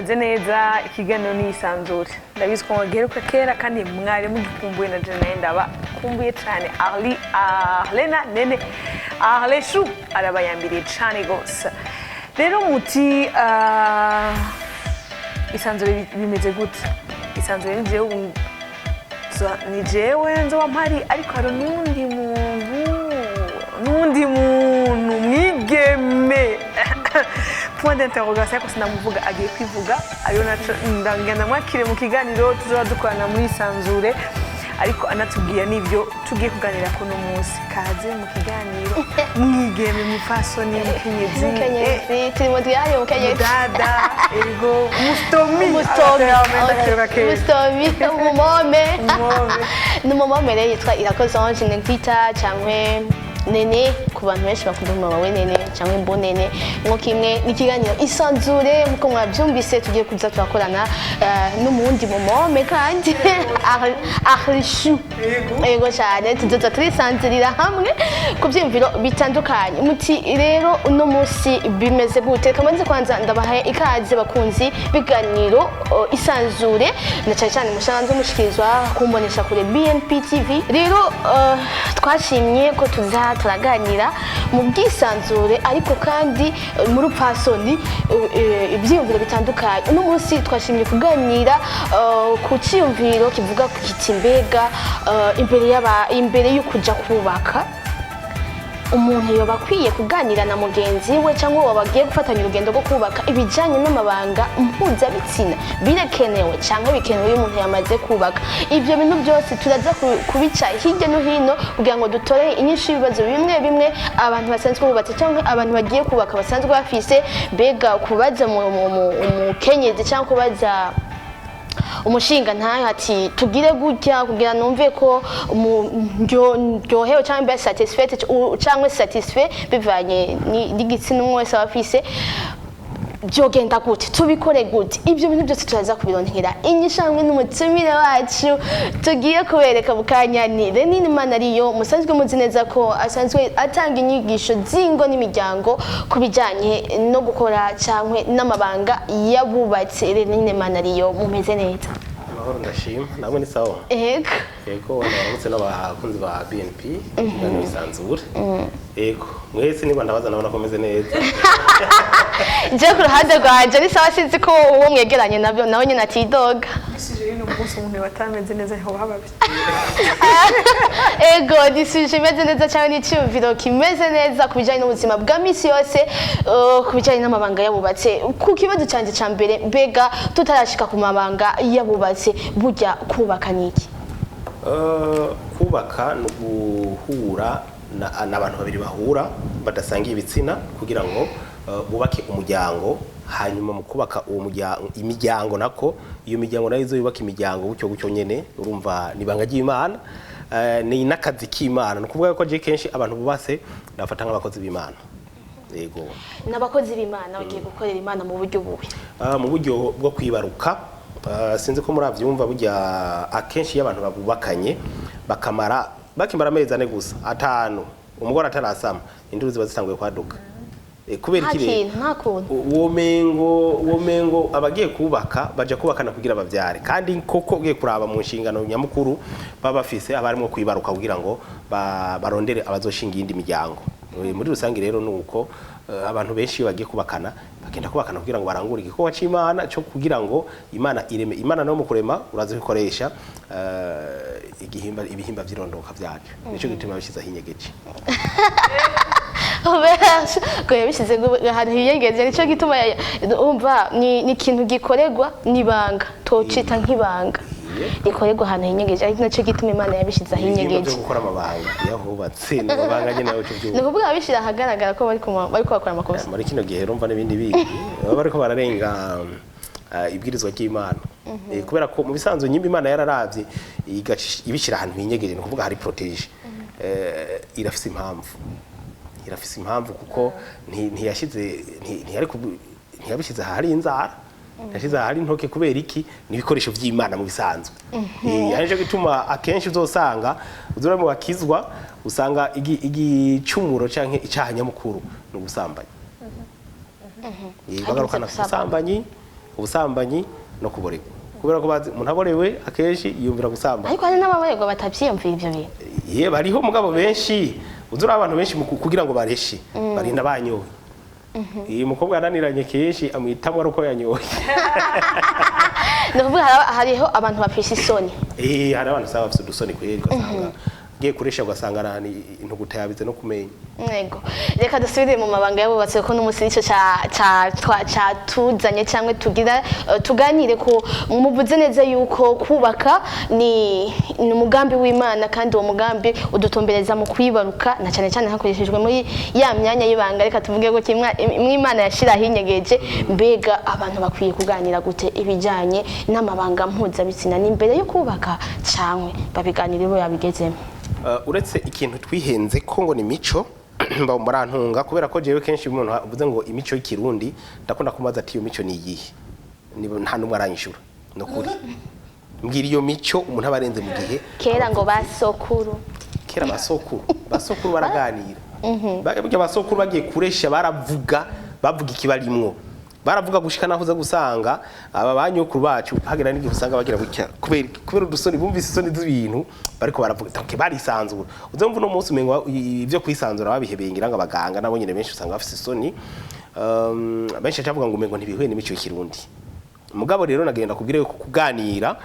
Mumeze neza. Ikiganiro ni Isanzure. Ndabizi ko mwagiheruka kera kandi mwari mugikumbuye, na jewe ndabakumbuye cyane. Arli, Arlena, Nene, Arleshu arabayambiriye cyane gose. Rero muti Isanzure bimeze gute? Isanzure ni jewe, ni jewe nzoba mpari, ariko hari n'undi muntu, n'undi muntu mwigeme, point d'interrogation, ariko sinamuvuga, agiye kwivuga. Ariyo naco ndagenda mwakire mu kiganiro tuzoba dukorana muri Isanzure, ariko anatubwira n'ibyo tugiye kuganira kuno munsi. Kaze mu kiganiro, mwigeme, mupfasoni, mukenyezi. Mukenyezi, turi mu twihariye mukenyezi. Dada, ego, mustomi. Mustomi. Mustomi. Mustomi, umumome. Umumome. Ni umumome rero yitwa Irakoze Ange Nentita, cyangwa Nene ku bantu benshi bakunda umumama we Nene cyangwa Mbonene. Nko kimwe n'ikiganiro Isanzure, nkuko mwabyumvise, tugiye kuza turakorana n'umundi mumome kandi Arlishu. Yego cyane, tuzoza turisanzurira hamwe ku byiyumviro bitandukanye. Muti rero uno munsi bimeze gute? Kamanze kwanza ndabahaye ikaze, bakunzi biganiro Isanzure, na cyane cyane musanzwe mushikirizwa kumbonesha kure BNP TV. Rero twashimye ko tuza turaganira mu bwisanzure, ariko kandi muri rupfasoni, ibyiyumviro bitandukanye. Uno munsi twashimye kuganira ku cyiyumviro kivuga kiti: mbega imbere y'aba imbere yo kuja kubaka, umuntu yoba akwiye kuganira na mugenzi we cyangwa uwo bagiye gufatanya urugendo rwo kubaka ibijyanye n'amabanga mpuzabitsina? Birakenewe cyangwa bikenewe iyo umuntu yamaze kubaka? Ibyo bintu byose turaza kubica hirya no hino kugira ngo dutore inyinshi y'ibibazo bimwe bimwe abantu basanzwe bubatse cyangwa abantu bagiye kubaka basanzwe bafise. Mbega kubaza umukenyezi cyangwa kubaza umushinga ntayo ati tugire gutya kugira numve ko ndyohewe cyangwa mbe satisfait cyangwa satisfait, bivanye n'igitsina umwe wese aba afise, byogenda gute, tubikore gute? Ibyo bintu byose turaza kubironkera inyishu hamwe n'umutumire wacu tugiye kubereka mu kanya. Ni Lenine Manariyo, musanzwe muzi neza ko asanzwe atanga inyigisho z'ingo n'imiryango ku bijyanye no gukora cyangwa n'amabanga y'abubatse. Lenine Manariyo, mumeze neza? Amahoro, ndashima. Namwe ni sawa? Ego. Yego, ndabaramutse n'abakunzi ba BNP, ikiganiro Isanzure. Yego, mwese niba ndabaza nabona ko meze neza. Je ku ruhande rwanje ni sawa, sinzi ko uwo mwegeranye nabyo nawe nyine atidoga. Isije y'uno munsi umuntu batameze neza ntiho baba. Ego, ni sujet imeze neza cyane, n'icyumviro kimeze neza ku bijyanye n'ubuzima bwa misi yose, ku bijyanye n'amabanga y'abubatse. Ku kibazo cyanjye cya mbere, mbega tutarashika ku mabanga y'abubatse, burya kubaka ni iki? Kubaka ni uguhura n'abantu babiri bahura badasangiye ibitsina kugira ngo bubake umuryango. Hanyuma mu kubaka uwo muryango, imiryango nako, iyo miryango nayo izo yubaka imiryango gutyo gutyo nyene. Urumva ni ibanga ry'Imana, ni n'akazi k'Imana. Ni ukuvuga ko je kenshi abantu bubatse ndafata nk'abakozi b'Imana, yego. N'abakozi b'Imana bagiye gukorera Imana mu buryo bubi? Mu buryo bwo kwibaruka. Sinzi ko muravyumva, burya akenshi iyo abantu babubakanye bakamara, bakimara amezi 4 gusa, 5, umugore atarasama, induru ziba zitanguye kwaduka. Kubera Nta iki rero? kintu, nta kuntu. Uwo mengo abagiye kubaka baja kubakana kugira bavyare, kandi koko ugiye kuraba mu nshingano nyamukuru baba bafise aba arimwo kwibaruka kugira ngo barondere abazoshinga iyindi miryango. Muri rusange rero nuko abantu benshi iyo bagiye kubakana bagenda kubakana kugira ngo barangure igikorwa c'Imana cyo kugira ngo Imana ireme. Imana no mu kurema urazi kwikoresha igihimba, ibihimba vy'irondoka vyacu, nico gituma bishize ahinyegeje. Ngo yabishyize ngo ahantu hiyengeje, nicyo gituma umva ni ikintu gikorerwa n'ibanga, tocita nk'ibanga rikorerwa ahantu hinyegeje, ariko nacyo gituma Imana yabishyize Ibihimba ahinyegeje. Byo gukora amabanga iyo hubatse ni amabanga nyene nawe uco Ni vyumva. ukuvuga abishyira ahagaragara ko bari bakora amakosa. Muri kino gihe urumva n'ibindi bindi baba bariko bararenga ibwirizwa ry'Imana. Kubera ko mu bisanzwe nyimba Imana yararavye ibishyira ahantu hinyegeje, ni ukuvuga hari protégé. Irafise impamvu, irafise impamvu, kuko ntiyashize ntiyabishyize ahari inzara, yashyize ahari intoke. Kubera iki? Ni ibikoresho vy'Imana mu bisanzwe. Ari nico gituma akenshi uzosanga uzura mu bakizwa usanga igicumuro canke icaha nyamukuru ni ubusambanyi. Bagarukana ku Gusambana. busambanyi. Ubusambanyi no kuborerwa, kubera ko bazi umuntu aborewe akenshi yiyumvira gusambana. Ariko hari n'ababarirwa batavyiyumvira ivyo bintu. Ye, bariho, mugabo benshi uzura abantu benshi mu kugira ngo bareshe barinda banyoye. Iyi mukobwa yananiranye kenshi amwitamwo ari uko yanyoye. Ni ukuvuga hariho abantu bafise isoni. Hari abantu usanga bafise udusoni kweri, ugasanga agiye kuresha ugasanga arahani intuguta yabize no kumenya. Yego, reka dusubire mu mabanga y'abubatsi, kuko n'umunsi nicyo catuzanye cyangwa tugira tuganire ko muvuze neza yuko kubaka ni umugambi w'Imana, kandi uwo mugambi udutumbereza mu kwibaruka, na cyane cyane hakoreshejwe muri ya myanya y'ibanga, reka tuvuge ko kimwe imwe Imana yashiraho inyegeje. Mbega abantu bakwiye kuganira gute ibijyanye n'amabanga mpuzabitsina? Ni imbere yo kubaka cyangwa babiganira iyo yabigezemo? Uretse ikintu twihenze ko ngo ni mico mba murantunga, kubera ko jewe kenshi umuntu avuze ngo imico y'ikirundi, ndakunda kumubaza ati: "Iyo mico ni iyihe?" Niba nta numwe aranyishura, no kuri mbwira iyo mico umuntu aba arenze mu gihe. Kera ngo basokuru. Kera basokuru baraganira. Burya basokuru bagiye kuresha baravuga, bavuga ikibarimwo, baravuga gushika naho uza gusanga aba banyokuru bacu hagera n'igihe usanga bagira gutya kubera udusoni, bumvise isoni z'ibintu bariko baravuga, donc barisanzura. Uzumva uno munsi umengo ibyo kwisanzura babihebeye, ngira ngo abaganga nabo nyene benshi usanga bafise isoni. Benshi bacavuga ngo umengo ntibihuye n'imico y'ikirundi. Mugabo rero nagenda kubwira yuko kuganira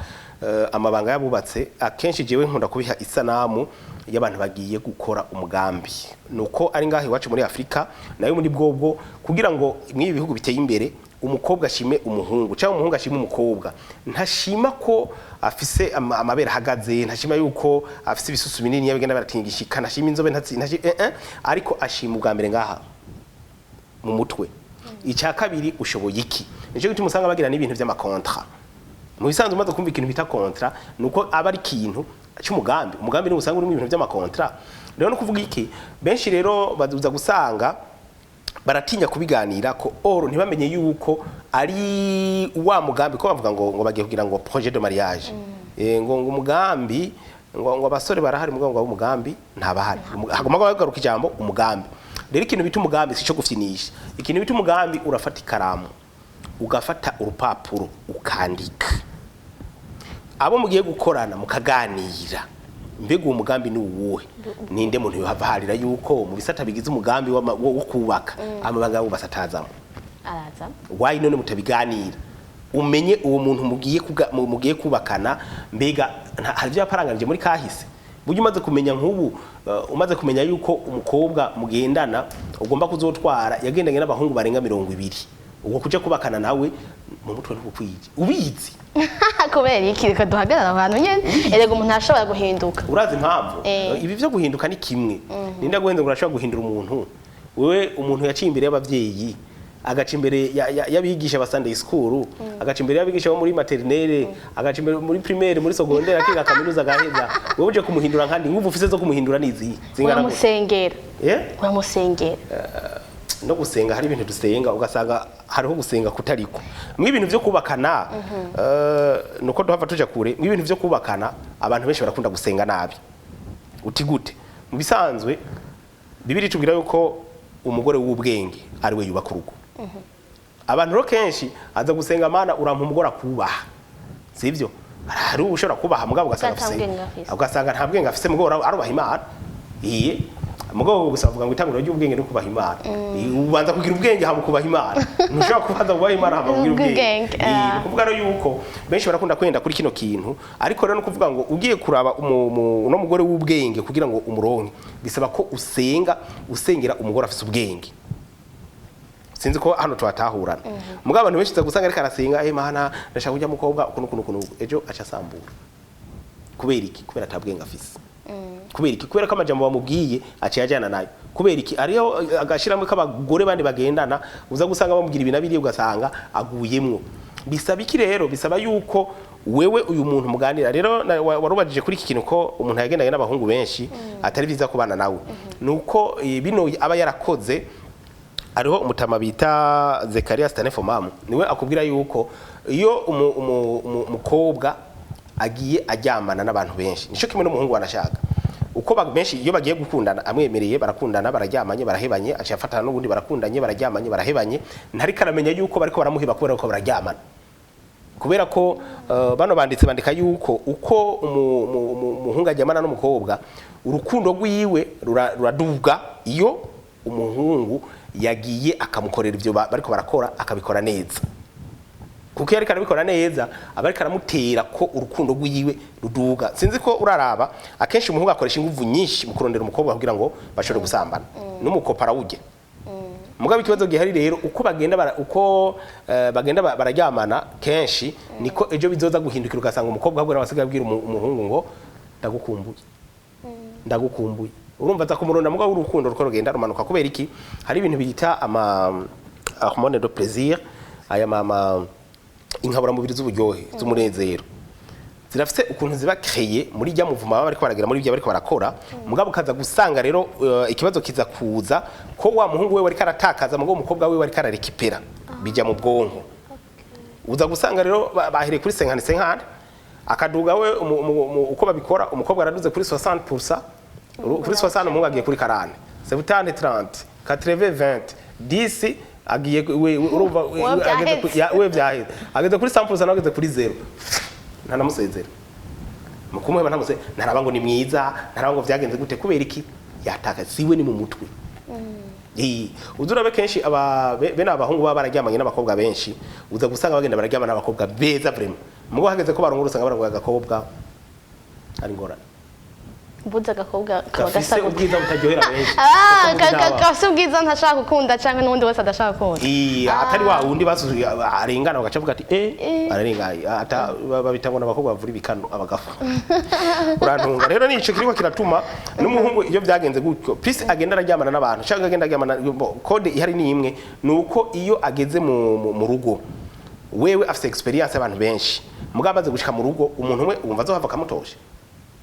amabanga yabubatse akenshi jewe nkunda kubiha isanamu y'abantu bagiye gukora umugambi, nuko ari ngaho iwacu muri Afrika nayo muri bwobwo, kugira ngo mw'ibi bihugu biteye imbere umukobwa ashime umuhungu cyangwa umuhungu ashime umukobwa, ntashima ko afise amabere ahagaze, ntashima yuko afise ibisusu binini yabigenda baratingishika, ntashima inzobe, ariko ashima ubwa mbere ngaha mu mutwe, icya kabiri ushoboye iki. Nicyo gituma usanga bagira n'ibintu by'ama contrats. Mu bisanzwe umaze kumva ikintu bita contrat, nuko aba ari ikintu cy'umugambi. Umugambi ni usanga urimo ibintu by'ama contrats. Rero no kuvuga iki, benshi rero baduza gusanga baratinya kubiganira ko oro ntibamenye yuko ari wa mugambi, ko bavuga ngo bagiye kugira ngo projet de mariage, ngo umugambi, ngo abasore barahari, mugabo ngo umugambi ntabahari. Hagomba kugaruka ijambo umugambi. Rero ikintu bita umugambi si cyo gufyinisha. Ikintu bita umugambi, urafata ikaramu, ugafata urupapuro, ukandika abo mugiye gukorana, mukaganira: mbega uwo mugambi ni uwuhe? Ninde muntu yohava harira yuko mu bisata bigize umugambi wo kubaka amabanga y'abubatsi atazamo? Araza. Why none mutabiganira, umenye uwo muntu mugiye kubakana, mbega hari ibyo yaparanganije muri kahise? Burya umaze kumenya nk'ubu, umaze kumenya yuko umukobwa mugendana ugomba kuzotwara yagendanye n'abahungu barenga 20, ubwo kuja kubakana nawe mu mutwe ntubukwiye ubizi. Kubera iki? Reka duhagarara aho hantu nyene. Erega umuntu arashobora guhinduka. Urazi impamvu? Eh. Ibi byo guhinduka ni kimwe. Ninda guhinduka, urashobora guhindura umuntu. Wewe umuntu yaciye imbere y'abavyeyi, agaca imbere y'abigisha ba Sunday school, agaca imbere y'abigisha bo muri maternelle, agaca imbere muri primaire, muri secondaire, akiga kaminuza agaheza, wewe uje kumuhindura nkandi nk'ubu ufise zo kumuhindura nizi zingana gute? Uramusengera. Eh? Uramusengera. No gusenga, hari ibintu dusenga ugasanga hariho gusenga kutariko. Mw'ibintu byo kubakana, nuko duhava tuja kure, mw'ibintu byo kubakana abantu benshi barakunda gusenga nabi. Uti gute? Mu bisanzwe Bibiri tubwira yuko umugore w'ubwenge ari we yubaka urugo. Abantu rero kenshi aza gusenga: "Mana, urampa umugore akubaha." Sivyo? Hari ushobora kubaha mugabo ugasanga Nta afise bwenge afise. ugasanga nta bwenge afise, mugabo arubaha Imana. Iye, mugabo gusa bavuga ngo itanguriro ry'ubwenge no kubaha Imana. Ubanza kugira ubwenge hama kubaha Imana. Ntushobora kubanza kubaha Imana hama kugira ubwenge. Ubwenge, Ni ukuvuga rero yuko benshi barakunda kwenda kuri kino kintu, ariko rero no kuvuga ngo ugiye kuraba uno mugore w'ubwenge, kugira ngo umuronke bisaba ko usenga, usengera umugore afise ubwenge. Sinzi ko hano tuhatahurana. Mugabo abantu benshi gusanga ariko arasenga: "Eh Mana, ndashaka kujya mukobwa ukuntu ukuntu ukuntu." Ejo aca asambura. Kubera iki? Kubera atabwenge afise. Kubera iki? Kubera ko amajambo bamubwiye aciye ajyana nayo. Kubera iki? Ariyo agashiramwe k'abagore bandi bagendana, uza gusanga bamubwira ibi na biriya, ugasanga aguyemwo. Bisaba iki rero? Bisaba yuko wewe uyu muntu muganira. Rero warubajije kuri iki kintu ko umuntu yagendanye n'abahungu benshi atari byiza kubana nawe, nuko bino aba yarakoze. Hariho umutama bita Zekaria Stanefomamu, niwe akubwira yuko iyo umukobwa agiye aryamana n'abantu benshi, nico kimwe n'umuhungu wanashaka uko benshi iyo bagiye gukundana, amwemereye, barakundana, bararyamanye, barahebanye, aciye afatana n'ubundi, barakundanye, bararyamanye, barahebanye, ntariko aramenya yuko bariko baramuheba kubera ko bararyamana. Kubera ko bano banditse bandika yuko uko umuhungu aryamana n'umukobwa, urukundo rwiwe ruraduga iyo umuhungu yagiye akamukorera ibyo bariko barakora, akabikora neza. Kuko iyo ariko arabikora neza, aba ariko aramutera ko urukundo rwiwe ruduga. Sinzi ko uraraba, akenshi umuhungu akoresha inguvu nyinshi mu kurondera umukobwa kugira ngo bashobore gusambana, n'umukopa arawurya. Mugabo ikibazo gihari rero, uko bagenda uko bagenda bararyamana kenshi, niko ejo bizoza guhindukira, ugasanga umukobwa ahubwo arabasigaye abwira umuhungu ngo "Ndagukumbuye, ndagukumbuye." Urumva aza kumuronda, mugabo urukundo ruko rugenda rumanuka. Kubera iki? Hari ibintu bita ama hormone de plaisir, aya mama inkaburamubiri z'uburyohe, z'umunezero, zirafise ukuntu ziba créées muri rya muvuma baba bariko baragira, muri ibyo bariko barakora. Mugabo ukaza gusanga rero ikibazo kiza kuza ko wa muhungu we wariko aratakaza, mugabo umukobwa we wariko ararekipera, bijya mu bwonko. Uza gusanga rero bahereye kuri 50-50, akaduga we uko babikora, umukobwa araduze kuri 60%, kuri 60, umuhungu agiye kuri 40, 70 30, 80 20, 10 agiye we urumva Wewe ageze vyaheze. We vyaheze, ageze kuri 100%, nawe ageze kuri 0, ntanamusezera. Mu kumuheba ntamuse, ntaraba ngo ni mwiza, ntaraba ngo vyagenze gute. Kubera iki? Yataka siwe, ni mu mutwe. Uza urabe kenshi aba bene abahungu baba bararyamanye n'abakobwa benshi, uza gusanga bagenda bararyamana n'abakobwa beza vraiment, mugo hageze ko barongora usanga barongora agakobwa ari ngorane. Mbuze agakobwa kaba gafise gasa gute? Ubwiza butaryohera benshi. Ah, Kuko n'aba- gafise ubwiza ntashaka gukunda canke n'uwundi wese adashaka gukunda. Atari wa wundi basuzuye arengana bagaca bavuga ati eh, ararengaye, ata babita ngo n'abakobwa bavura ibikano abagafu. Urantunga rero, nico kiriko kiratuma n'umuhungu iyo byagenze gutyo, plus agenda araryamana n'abantu cyangwa agenda aryamana code ihari ni imwe, nuko iyo ageze mu rugo, wewe afise experience y'abantu benshi, mugabo amaze gushika mu rugo, umuntu umwe wumva azohava akamutosha.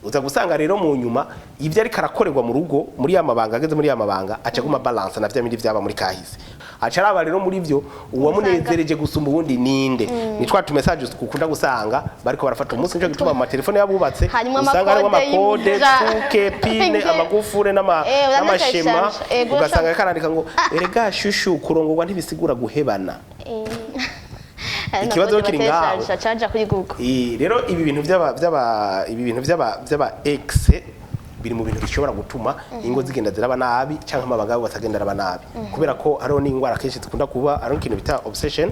Uza gusanga rero mu nyuma ibyo ariko arakorerwa mu rugo, muri ya mabanga, ageze muri ya mabanga, aca aguma balance na vya bindi vyaba muri kahise, aca araba rero muri byo uwamunezereje gusumba uwundi ninde. Ni twa tu message ukunda gusanga bariko barafata umunsi. Nico gituma mu matelefone yabubatse harimwo usanga harimo amakode amakode y'inzira. tuke pine amagufure n'amashema. Uranashayisha. Ugasanga ariko arandika ngo "Erega shushu, kurongorwa ntibisigura guhebana." Ikibazo kiri ngaho. Caja kuri Google. Rero ibi bintu by'aba ex biri mu bintu bishobora gutuma ingo zigenda ziraba nabi, cyangwa amabanga yabo agenda araba nabi, kubera ko hariho n'indwara kenshi zikunda kuba, hariho ikintu bita obsession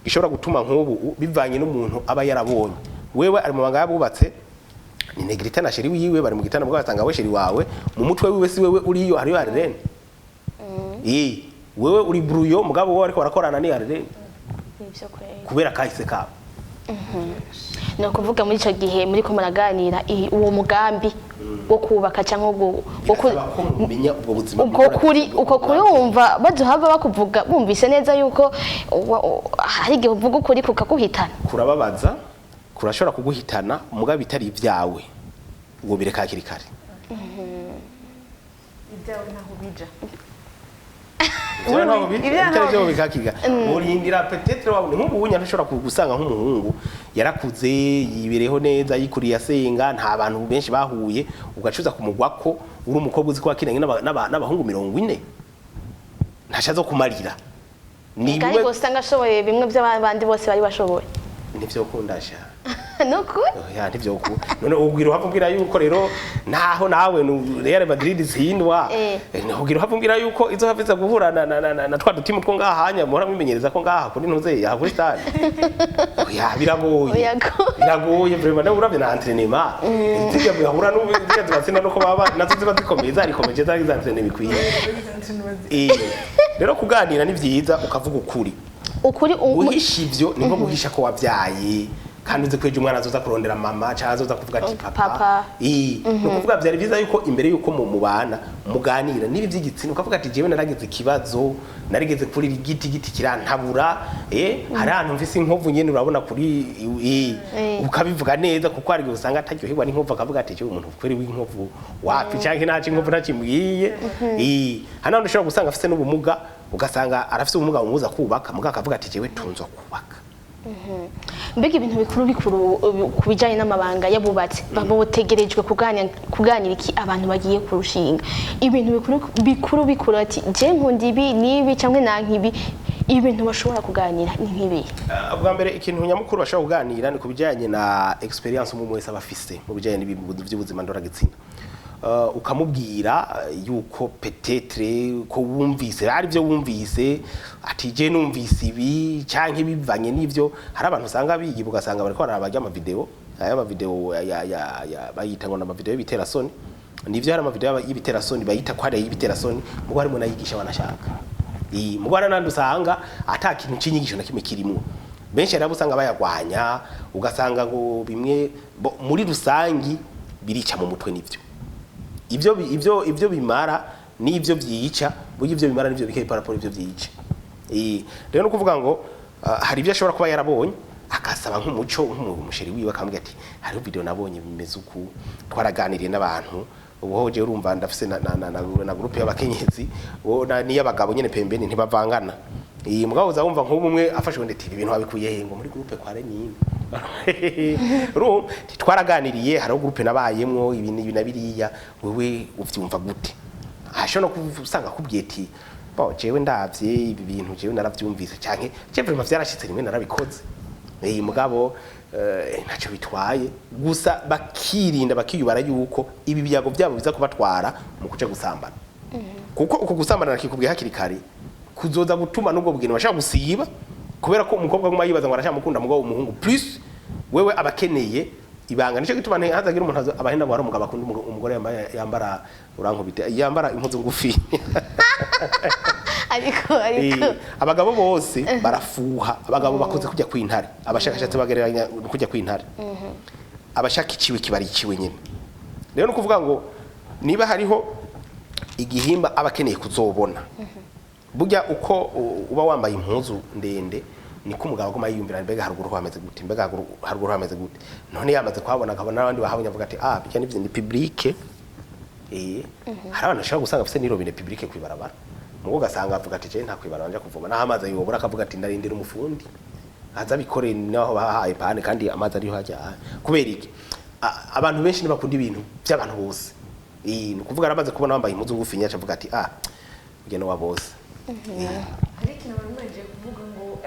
gishobora gutuma nk'ubu bivanye n'umuntu aba yarabonye wewe ari mu mabanga yabubatse, ni Negrita na chéri wiwe bari mu gitanda, mugabo basanga we chéri wawe mu mutwe wiwe si wewe uriyo, hariyo Arlene. Wewe uri bruyo, mugabo wowe ariko barakorana ni Arlene. Nivyo kweli. Kubera kahise kabo. Ni ukuvuga muri icyo gihe muri ko muraganira uwo mugambi wo kubaka cyangwa Birasaba ko mumenya ubwo buzima. Uko kuri, uko kuri, wumva baduhava bakuvuga bumvise neza yuko hari igihe uvuga ukuri kukaguhitana. Kurababaza, kurashobora kuguhitana, mugabo bitari ibyawe ubwo bireka hakiri kare. Ibyawe ntaho bija. Ibyawe ntaho Ibyawe bitari ntaho byo bika hakiri kare, urindira peut-être wabona nk'ubu wunya ntushobora gusanga nk'umuhungu yarakuze, yibereho neza, yikuriye asenga, nta bantu benshi bahuye, ugacuza kumugwa ko uri umukobwa uzi ko wakinanye n'abahungu 40, ntashazo kumarira ni ariko bimwe. Usanga ashoboye bimwe by'abandi bose bari bashoboye. Nivyo kundasha. Ni ukuri. Oya, ntivyo. None ubwira uhava umbwira yuko rero naho nawe Real Madrid tsindwa, ubwira uhava umbwira yuko izohava iza guhura na twa dutimu two ngaha hanya muhora mwimenyereza ko ngaha kuri ntuze aha kuri stade. Oya, biragoye. Oya, ko- Biragoye vraiment. Nawe uravye na entraînement zijya bihura n'ubu zijya zibatsinda, nuko baba nazo ziba zikomeye, zarikomeje, zari za entraînement bikwiye. Rero kuganira ni vyiza, ukavuga ukuri. Ukuri Guhisha ivyo ni nko guhisha ko wabyaye kandi uzi ko ejo umwana azoza kurondera mama cyangwa azoza kuvuga ati "Papa." Papa. Ni ukuvuga byari byiza yuko imbere yuko mu mubana muganira niba iby'igitsina, ukavuga ati "Jewe naragize ikibazo, narigeze kuri iri giti, giti kirantabura, hari ahantu mfise inkovu nyene urabona kuri." Ukabivuga neza, kuko hari igihe usanga ataryoherwa n'inkovu, akavuga ati "Jewe umuntu kweri w'inkovu wapi, canke ntaco inkovu ntakimbwiye." Hari n'ahantu ushobora gusanga afise n'ubumuga, ugasanga arafise ubumuga bumubuza kubaka, mugabo akavuga ati "Jewe tunzwa kubaka." Mbega ibintu bikuru bikuru ku bijyanye n'amabanga y'abubatsi babotegerejwe kuganira iki abantu bagiye kurushinga? Ibintu bikuru bikuru bikuru, ati je nkunda ibi n'ibi cyangwa nanka ibi. Ibintu bashobora kuganira ni nk'ibihe? Ubwa mbere, ikintu nyamukuru bashobora kuganira ni ku bijyanye na expérience umwe wese aba afise mu bijyanye n'ibintu by'ubuzima ndoragitsina. Ukamubwira yuko peut-être ko wumvise ari byo wumvise, ati je numvise ibi canke bivanye n'ivyo. Hari abantu usanga biyiba, ugasanga bariko bararaba ama vidéo, aya ma vidéo ya bayita ngo n'ama vidéo y'ibiterasoni. Nivyo, hari ama vidéo y'ibiterasoni bayita ko ari ay'ibiterasoni, mugo harimo n'ayigisha wanashaka. Iyi mugo hari n'andi usanga ata kintu c'inyigisho na kimwe kirimwo. Benshi rero usanga bayagwanya, ugasanga ngo bimwe muri rusangi birica mu mutwe. Nivyo, ivyo bimara n'ivyo vyica, burya ivyo bimara n'ivyo bike par rapport ivyo vyica. Rero no kuvuga ngo hari ibyo ashobora kuba yarabonye, akasaba nk'umuco nk'umu chéri wiwe, akamubwira ati hariho vidéo nabonye bimeze uku, twaraganiriye n'abantu. Ubu ho je urumva ndafise na groupe y'abakenyezi bo n'iy'abagabo nyene pembeni, ntibavangana. Iyi mugabo uza wumva nk'ubu umwe afashe undi ati ibi bintu wabikuye he? Ngo muri groupe kwa Renine. Urumva, twaraganiriye, hariho groupe nabayemwo ibi n'ibi na biriya, wewe uvyumva gute? Ashobora no usanga akubwiye ati bo jewe ndavye ibi bintu, jewe naravyumvise, canke je vraiment vyarashitse rimwe narabikoze. Mugabo ntacyo bitwaye, gusa bakirinda, bakiyubara yuko ibi byago byabo biza kubatwara mu kuja gusambana, kuko uko gusambana nakikubwiye hakiri kare kuzoza gutuma n'ubwo bugeni bashaka gusiba, kubera ko umukobwa aguma yibaza ngo aracamukunda, mugabo umuhungu plus wewe abakeneye ibanga. Nico gituma ntihazagira umuntu abahenda ngo hari umugabo akunda umugore yambara, urankubite, yambara impuzu ngufi. Ariko Abagabo bose barafuha. Abagabo bakoze kujya kwintare, abashakashatsi bagereranya kujya kwintare, abashaka iciwe kiba ari iciwe nyine. Rero no kuvuga ngo niba hariho igihimba aba akeneye kuzobona, burya uko uba wambaye impuzu ndende niko umugabo aguma yiyumvira: mbega haruguru hameze gute? Mbega haruguru hameze gute? None yamaze kuhabona, akabona n'abandi bahabonye, avuga ati ah, bijya n'ivyo ni public. Hari abantu bashobora gusanga afise n'i robinet publique kwibarabara, mugo ugasanga avuga ati je nta kwibarabara nja kuvoma, naho amazi ayobora, akavuga ati ndarindira umufundi aza abikore, naho bahaye panne kandi amazi ariho hajya. Kubera iki? Abantu benshi ntibakunda ibintu by'abantu bose. Ni ukuvuga aramaze kubona wambaye impuzu ngufi nyaca, avuga ati ah, ugena wa bose. Hari ikintu bari mwejeje kuvuga ngo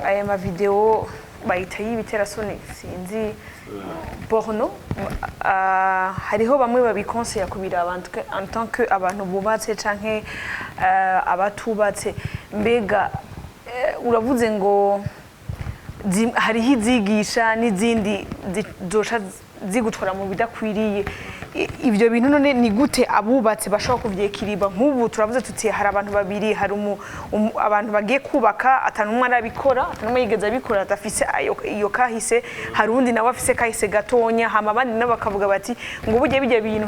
aya ma vidéo bayita y'ibiterasoni, sinzi, porno. Hariho bamwe babikonseya kubiraba en tant que abantu bubatse canke abatubatse. Mbega uravuze ngo hariho izigisha n'izindi zoca zigutwara mu bidakwiriye. Ibyo bintu none ni gute abubatse bashobora kuvyekiriba? Nk'ubu turavuze tuti hari abantu babiri, hari abantu bagiye kubaka, atanumwe arabikora, atanumwe yigeze abikora, adafise iyo kahise. Hari uwundi nawe afise kahise gatonya, hama abandi nabo bakavuga bati ngo burya bijya bintu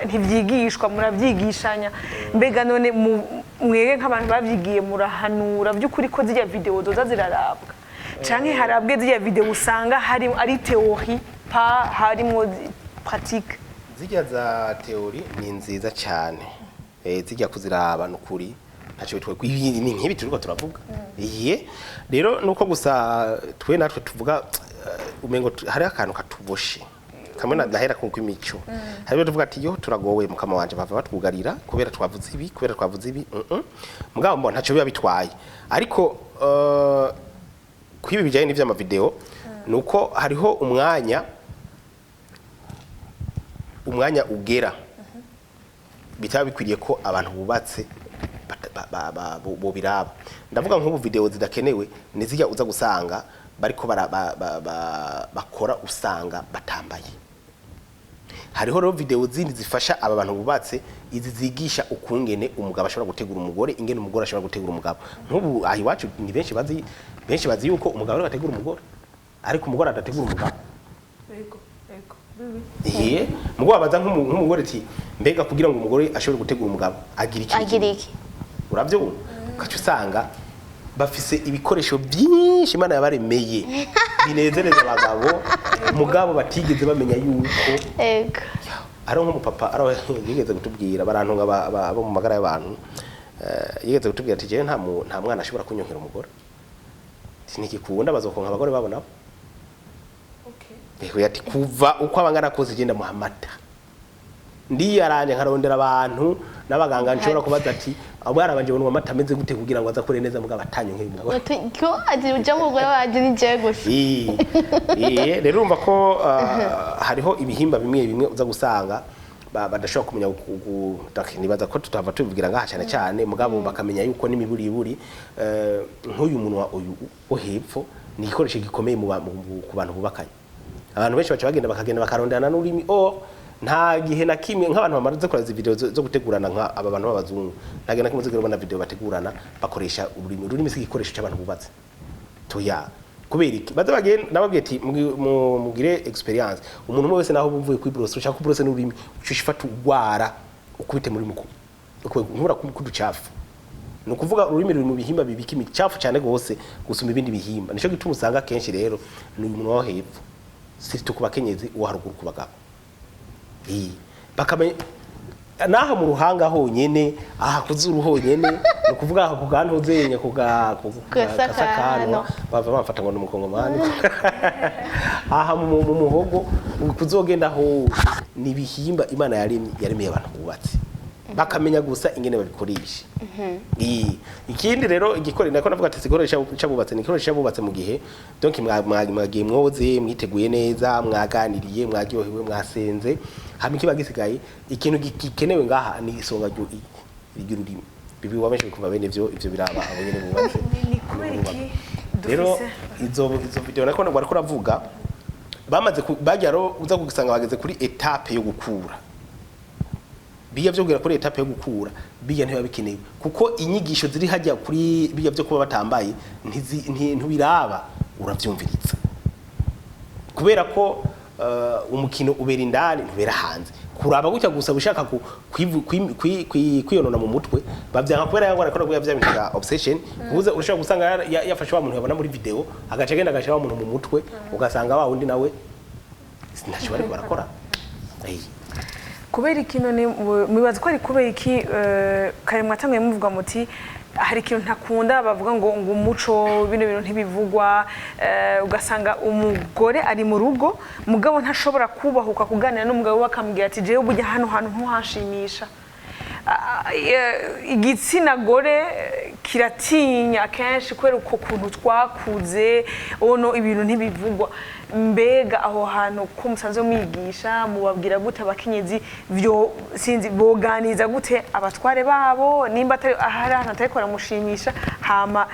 ntivyigishwa, muravyigishanya. Mbega none mwege nk'abantu bavyigiye murahanura by'ukuri ko zirya vidéo zoza zirarabwa, canke harabwe zirya vidéo usanga hari ari théorie, pas harimwo pratique? Zijya za théorie ni nziza cyane. Zijya kuziraba nukuri ntacyo bitwaye. Ibi ni nk'ibi turiko turavuga. Iye rero nuko gusa twe natwe tuvuga umengo hariho akantu katuboshe kamwe nahera ku kw'imico. Hari ibyo tuvuga ati yo turagowe, mukama wanje, bava batwugarira kubera twavuze ibi, kubera twavuze ibi. Mugabo mbona ntacyo biba bitwaye, ariko kwibi bijyanye n'ivy'ama vidéo nuko hariho umwanya ugera bitaba bikwiriye ko abantu bubatse bobiraba. Ndavuga nk'ubu vidéo zidakenewe ni zijya uza gusanga bariko bakora, usanga batambaye. Hariho rero vidéo zindi zifasha aba bantu bubatse, izi zigisha ukungene umugabo ashobora gutegura umugore, ingene umugore ashobora gutegura umugabo. Nk'ubu aha iwacu ni benshi bazi, benshi bazi yuko umugabo ariwe ategura umugore, ariko umugore adategura umugabo. Yego yego. Iye mugo babaza nk'umugore ati mbega kugira ngo umugore ashobore gutegura umugabo agira iki? Agira iki? Uravyumva, ugaca usanga bafise ibikoresho byinshi Imana yabaremeye binezereza abagabo, mugabo batigeze bamenya yuko ari nk'umupapa ari yigeze kutubwira, barantunga bo mu magara y'abantu, yigeze kutubwira ati jewe nta mwana ashobora kunyonkera umugore. Ati ntikikunda, bazokonka abagore babo nabo. Eho ati kuva uko abangana kose genda muha amata, ndiyaranje nkarondera abantu n'abaganga nshobora kubaza ati Abo yarabanje bunwa amata ameze gute kugira ngo azakure neza, mugabo atanyonkeye umugore. Ko ati uja mugore wanje ni jewe gusa. Rero urumva ko hariho ibihimba bimwe bimwe uza gusanga badashobora kumenya nibaza ko tutava tubivugira ngaha cyane cyane, mugabo bakamenya yuko n'imiburiburi nk'uyu munwa uyu wo hepfo ni igikoresho gikomeye ku bantu bubakanye. Abantu benshi baca bagenda bakagenda bakarondana n'ururimi. Oh, nta gihe na kimwe nk'abantu bamaze gukora izi video zo gutegurana, nka aba bantu b'abazungu, nta gihe na kimwe uzigera ubona video bategurana bakoresha ururimi. Ururimi si igikoresho cy'abantu bubatse toya. Kubera iki? Baza bagenda nababwiye ati mugire expérience. Umuntu umwe wese, naho uvuye kuri brosse, ushaka kubrose n'ururimi, ucisha ifata ugwara ukubite muri muku nkura kuducafu. Ni ukuvuga ururimi ruri mu bihimba bibika imicafu cyane gose gusumba ibindi bihimba. Nico gituma usanga kenshi rero ni umuntu wo hepfo, surtout ku bakenyezi, uwo haruguru ku bagabo. Bakamenya naho mu ruhanga honyene, aha kuzuru honyene, ni ukuvuga aha ku gantuzenya ku ga ku Gasakano. Bava bamfata ngo ni umukongomani. Aha mu muhogo kuzogenda ho ni ibihimba Imana yaremye, yaremeye abantu bubatse, bakamenya gusa ingene babikoresha. Ikindi rero igikore nako navuga ati sigikoresha cabubatse, ni igikoresho cabubatse mu gihe donc mwagiye mwoze, mwiteguye neza, mwaganiriye, mwaryohewe, mwasenze, hama ikiba gisigaye, ikintu gikenewe ngaha ni isonga ry'ururimi. Bibi wamenshi kumva bene ivyo biraba abo nyene bubatse. Ni kubera iki Rero dufise izo video nako bariko ravuga bamaze bajya ro uza kugisanga bageze kuri étape yo gukura. Bijya byo kugera kuri étape yo gukura, bijya ntibiba bikenewe, kuko inyigisho ziri hajya kuri bijya byo kuba batambaye ntibiraba uravyumviriza, kubera ko umukino ubera indani, ntubera hanze. Kuraba gutya gusa ushaka kwiyonona mu mutwe, bavyanka kubera yangwa nakora bya bintu bya obsession. Kubuza urashobora gusanga yafashe wa muntu yabona muri video, agaca agenda agashira wa muntu mu mutwe, ugasanga wa wundi nawe ntacyo bariko barakora. Kubera iki none mwibaza ko ari kubera iki? Kare mwatanguye muvuga muti hari ikintu ntakunda bavuga ngo umuco, bino bintu ntibivugwa. Ugasanga umugore ari mu rugo, mugabo ntashobora kubahuka kuganira n'umugabo we akamubwira ati: "Jewe burya hano hantu ntuhanshimisha." Igitsina gore kiratinya kenshi kubera uko kuntu twakuze ono ibintu ntibivugwa. Mbega aho hantu ko musanzwe mwigisha, mubabwira gute abakenyezi vyo sinzi boganiza gute abatware babo nimba atari ahari ahantu atariko baramushimisha? Hama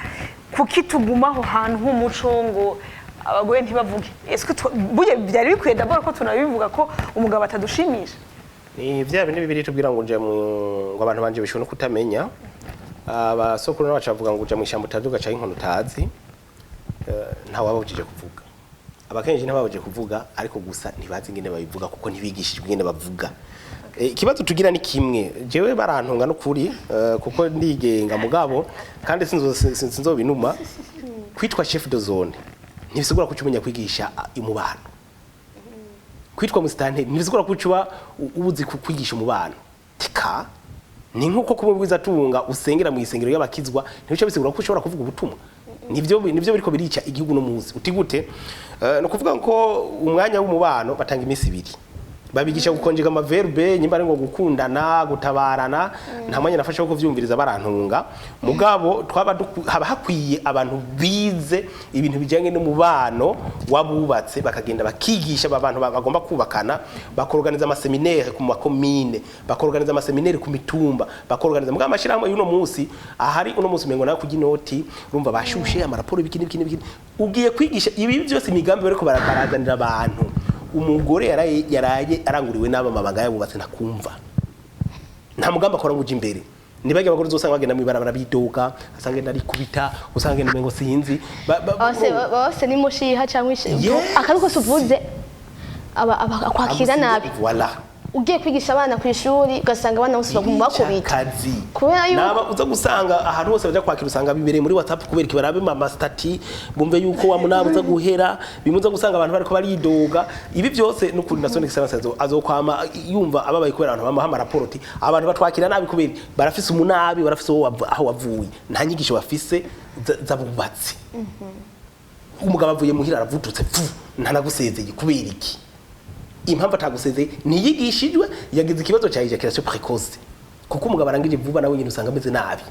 kuki tuguma aho hantu h'umuco ngo abagore ntibavuge? Ese burya byari bikwiye d'abord ko tunabivuga ko umugabo atadushimisha? Ni vya bindi bibiri tubwira ngo nje mu ngo abantu banje bishobora no kutamenya. Abasokuru n'abaca bavuga ngo uja mu ishyamba utazi ugaca inkono utazi. Nta wababujije kuvuga, abakenshi ntababujije kuvuga, ariko gusa ntibazi ingene babivuga kuko ntibigishijwe ingene bavuga. Ikibazo tugira ni kimwe. Jewe barantunga no kuri kuko ndigenga, mugabo kandi sinzobinuma. Kwitwa chef de zone ntibisigura ko umenya kwigisha umubano. Kwitwa musitanteri ntibisigura ko uba ubuzi kwigisha umubano. Tika ni nkuko kuba ubwiza tunga usengera mu isengero y'abakizwa ntibice bisigura ko ushobora kuvuga ubutumwa. Nivyo biriko birica igihugu no muzi uti gute? No kuvuga ko umwanya w'umubano batanga iminsi 2 babigisha gukonjega ama verbe, nyimba ari ngo gukundana, gutabarana. Nta mwanya nafashe wo kuvyumviriza, barantunga, mugabo twaba haba hakwiye abantu bize ibintu bijanye n'umubano wabubatse, bakagenda bakigisha aba bantu bagomba kubakana, bakorganiza ama séminaire ku makomine, bakorganiza ama séminaire ku mitumba, bakorganiza. Mugabo amashirahamwe y'uno munsi ahari uno munsi umengo nawe kurya inoti, urumva bashushe amaraporo, ibiki n'ibiki n'ibiki. Ugiye kwigisha ibi byose, imigambi bariko barazanira abantu, umugore yaraye aranguriwe n'aba mabanga yabubatse ntakumva, nta mugambi akora ngo uje imbere. Nibajya abagore uzosanga bagenda mw'ibarabara bidoga, asanga ngenda arikubita, usanga ngenda umengo sinzi. Bose bose ni mushiha cyangwa Yes. akaruko suvuze aba akwakira nabi. Voilà. Ugiye kwigisha abana ku ishuri, ugasanga abana bose baguma bakubita. Kazi. Kubera yuko- Naba uza gusanga ahantu hose baja kwakira usanga bibereye muri WhatsApp. Kubera iki? Barabe mama statut, bumve yuko wa munaba uza guhera bimuza gusanga abantu bariko baridoga. Ibi byose n'ukuri na son excellence azokwama yumva ababaye kubera abantu bamuha amaraporo ati abantu batwakira nabi, kubera barafise umunabi, barafise uwo aho wavuye, nta nyigisho bafise z'abubatsi. Umugabo avuye muhira aravututse pfu, ntanagusezeye. Kubera iki? Impamvu atagusezeye, ntiyigishijwe, yagize ikibazo cya éjaculation précoce. Kuko umugabo arangije vuba nawe nyine usanga ameze nabi,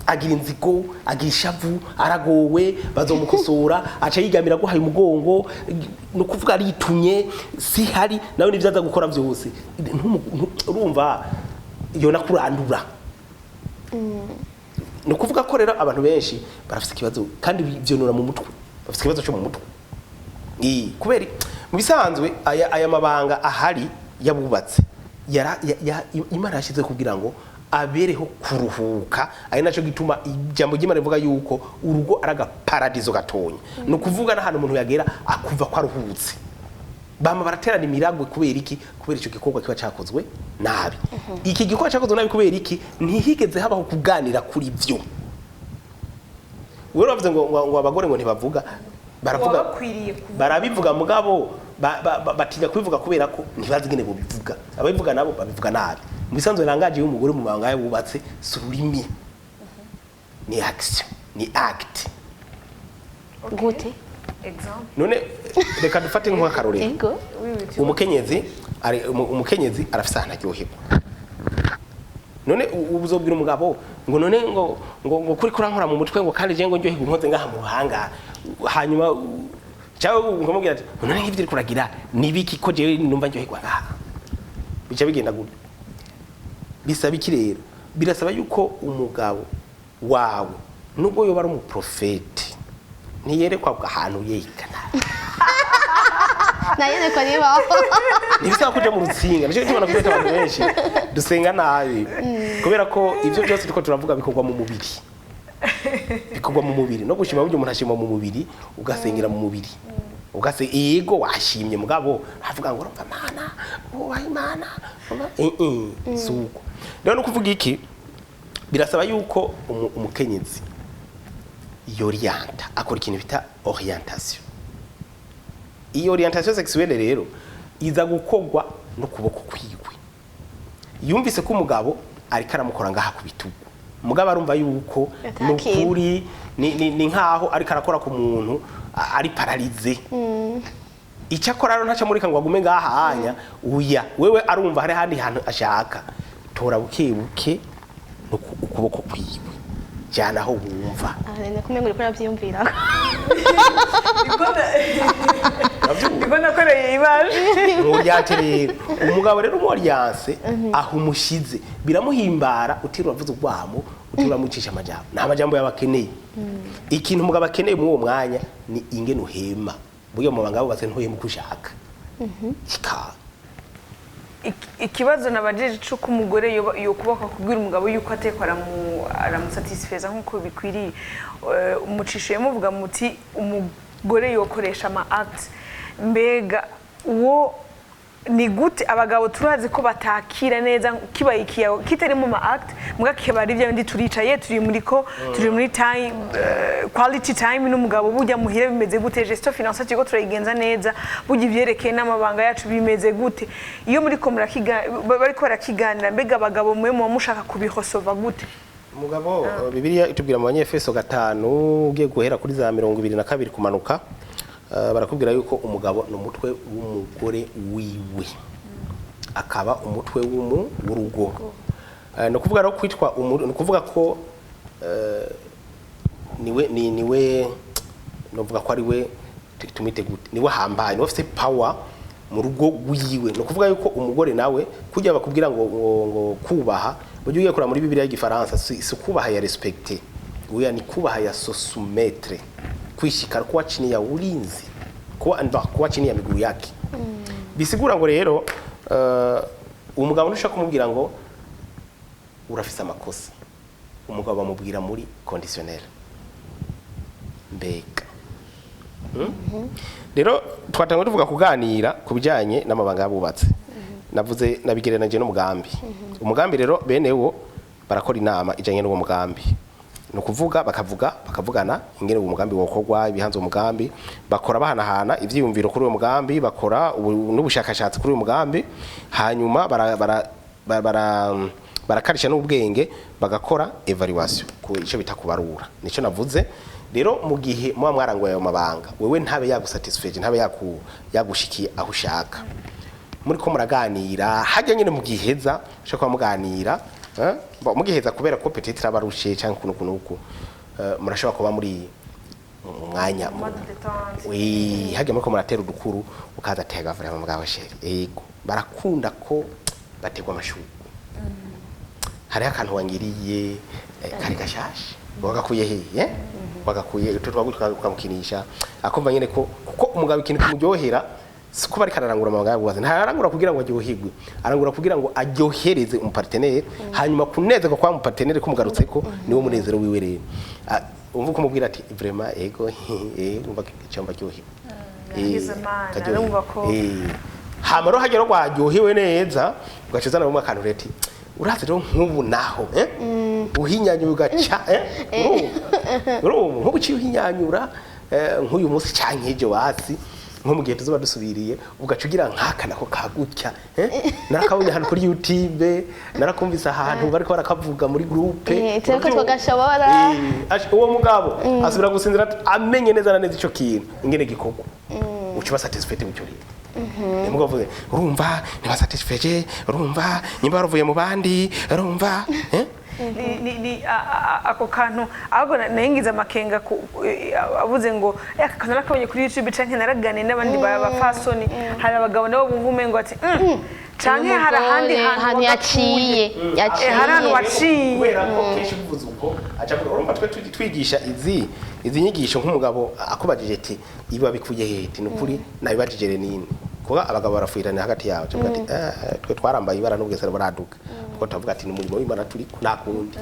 agira inzigo, agira ishavu, aragowe, bazomukosora, aca yigamira guhaye umugongo, ni ukuvuga aritumye si hari nawe nivyo aza gukora vyose. Urumva yona kurandura. Ni ukuvuga ko rero abantu benshi barafise ikibazo, kandi vyonora mu mutwe, bafise ikibazo cyo mu mutwe. Kubera mu bisanzwe aya mabanga ahari yabubatse Imana yashize kugira ngo abereho kuruhuka. Ari naco gituma ijambo ry'Imana rivuga yuko urugo ari agaparadizo gatonya, ni ukuvuga n'ahantu umuntu yagera akuva ko aruhutse. Bama baraterana imiragwe kubera iki? Kubera ico gikorwa kiba cakozwe nabi. Iki gikorwa cakozwe nabi kubera iki? Ntihigeze habaho kuganira kuri vyo. Wewe uravuze ngo abagore ngo ntibavuga, baravuga. Bakwiriye kuvuga. Barabivuga, mugabo batinya kubivuga kubera ko ntibazi ingene bobivuga. Ababivuga nabo babivuga nabi. Mu bisanzwe langage y'umugore mu mabanga yubatse si ururimi, ni action, ni acte. Gute? Exemple. None reka dufate nk'akarorero. Ego. Oui, oui, tu Umukenyezi arafise ahantu aryoherwa. None uzobwira umugabo ngo none ngo kuri kurankora mu mutwe, ngo kandi je ngo ndyoherwa unkoze ngaha mu ruhanga, hanyuma cyangwa ukamubwira ati none nk'ivyo uriko uragira ni biki, ko jewe numva ndyoherwa ngaha? Bica bigenda gute? Bisaba iki rero? Birasaba yuko umugabo wawe, nubwo yoba ari umuprofeti, ntiyerekwa ahantu yekana. Nayerekwa nibaho. Ntibisaba kuja mu rutsinga. Nicyo gituma navuze ko abantu benshi dusenga nabi, kubera ko ibyo byose turiko turavuga bikorwa mu mubiri, bikorwa mu mubiri. No gushima, burya umuntu ashima mu mubiri, ugasengera mu mubiri, ugase yego washimye, mugabo avuga ngo urumva Mana, wubaha Imana, suko rero. No kuvuga iki? Birasaba yuko umukenyezi yorienta, akora ikintu bita orientation. Iyo orientation sexuelle rero iza gukorwa n'ukuboko kwiwe. Yumvise ko umugabo ariko aramukora ngaha ku bitugu, mugabo arumva yuko Atakira. nukuri ni nkaho ariko arakora ku muntu ari paralysé. Icyo akora rero, ntaca mureka ngo agume ngaha hanya uya wewe, arumva hari ahandi hantu ashaka. Tora buke buke ukuboko kwiwe, jana aho wumva. Nene kumenga uriko uravyiyumvira. Uravyumva? Ndiko nakoreye ibaje. Mworiente rero umugabo rero, umworiyanse aho umushize biramuhimbara, utiriwe uravuza urwamo, utiriwe uramucisha amajambo. Nta majambo yaba akeneye. Ikintu umugabo akeneye muri uwo mwanya ni ingene uhema. Burya mu mabanga bubatse ntuhema uko ushaka kika. Ikibazo nabajije c'uko umugore yokubaka kubwira umugabo yuko ateko aramusatisfeza nk'uko bikwiriye. Umucishiye muvuga muti umugore yokoresha ama act. Mbega uwo ni gute? Abagabo turazi ko batakira neza kibaye ikiyago kitari mu ma act, muga kiba ari bya bindi turicaye, turi muri ko turi muri time, quality time n'umugabo. Burya muhire bimeze gute? Gestion financière turiko turayigenza neza? Burya ivyerekeye n'amabanga yacu bimeze gute? Iyo muri ko murakiga, bariko barakiganira, mbega abagabo mwe muba mushaka kubihosova gute? Umugabo, Bibiliya itubwira mu Banyefeso 5, ugiye guhera kuri za 22 kumanuka, barakubwira yuko umugabo ni umutwe w'umugore wiwe, akaba umutwe w'urugo. Ni ukuvuga rero kwitwa ni ukuvuga ko niwe niwe novuga ko ari we, tumwite gute, niwe hambaye, niwe afite power mu rugo rwiwe. Ni ukuvuga yuko umugore nawe kujya bakubwira ngo kubaha, burya ugiye kureba muri Bibiliya y'Igifaransa si kubaha ya respecter, oya, ni kubaha ya se soumettre, kwishikara, kuwa chini ya ulinzi, kuwa chini ya miguu yake. Bisigura ngo rero umugabo ntushobora kumubwira ngo urafise amakosa. Umugabo bamubwira muri conditionnel. Mbega Rero twatangwa tuvuga kuganira ku bijyanye n'amabanga y'abubatse. Navuze nabigereranije n'umugambi. Umugambi rero bene wo barakora inama ijanye n'uwo mugambi, ni ukuvuga bakavuga, bakavugana ingene uwo mugambi wokorwa, ibihanze umugambi, bakora bahanahana ivyiyumviro kuri uwo mugambi, bakora n'ubushakashatsi kuri uwo mugambi, hanyuma barakarisha n'ubwenge, bagakora évaluation, ku ico bita kubarura. Nico navuze rero, mu gihe muba mwaranguye ayo mabanga, wewe ntabe yagusatisfeje, ntabe yagushikiye aho ushaka. Muri ko muraganira hajya nyine mugiheza, ushobora kuba muganira, mugiheza kubera ko peut-être abarushe cyangwa kuno kuno uku, murashobora kuba muri mu mwanya Moment de détente. Oui, hajya muri ko muratera udukuru, ukaza atega vraiment mugabo chéri. Ego, barakunda ko bategwa amashurwe. Hariho akantu wangiriye, kari gashasha, wagakuye hehe? Wagakuye utu ukamukinisha, akumva nyene ko kuko umugabo ikintu kimuryohera si kuba ariko ararangura amabanga yabubaze. Ntararangura kugira ngo aryoherwe, arangura kugira ngo aryohereze umu partenaire. Hanyuma kunezerwa kwa mu partenaire kumugarutseko niwo munezero wiwe. Rero umva uko umubwira ati vraiment ego, umva cyamba aryohewe. Yagize Imana, Akaryohewe. arumva ko- Hama rero hagera rwaryohewe neza, ugaca uzana rumwe akantu reti urazi rero nk'ubu naho, uhinyanyura ugaca, urumva nk'ubu uciye uhinyanyura, nk'uyu munsi canke ejo basi nko mu gihe tuzoba dusubiriye, ugaca ugira nk'aka nako kagutya, narakabonye ahantu kuri YouTube, narakumvise ahantu bariko barakavuga muri groupe. Turiko twagashobora. Uwo mugabo asubira gusinzira amenye neza na neza ico kintu ingene gikorwa, uca uba satisfait w'icyo rero. Nimugabo uvuze urumva niba satisfait, urumva nyimba waruvuye mu bandi, urumva, eh? Ni ako kantu ahubwo naringize amakenga avuze ngo aka kantu nakabonye kuri YouTube canke naraganiye n'abandi bafasoni. Hari abagabo nabo bumva umengo ati canke hari ahandi Umugore, hantu ahantu wagakuye." yaciye. Hari ahantu Yaciye. waciye. Kubera ko kenshi ubivuze uko aca avuga, urumva twe twigisha izi nyigisho, nk'umugabo akubajije ati ibi wabikuye hehe, ati nukuri nabibajije Renine, kuko abagabo barafuirana hagati yabo, aca avuga ati twe twarambaye ibara n'ubwesera buraduka, kuko tuvuga ati ni umurimo w'Imana turi nta kundi.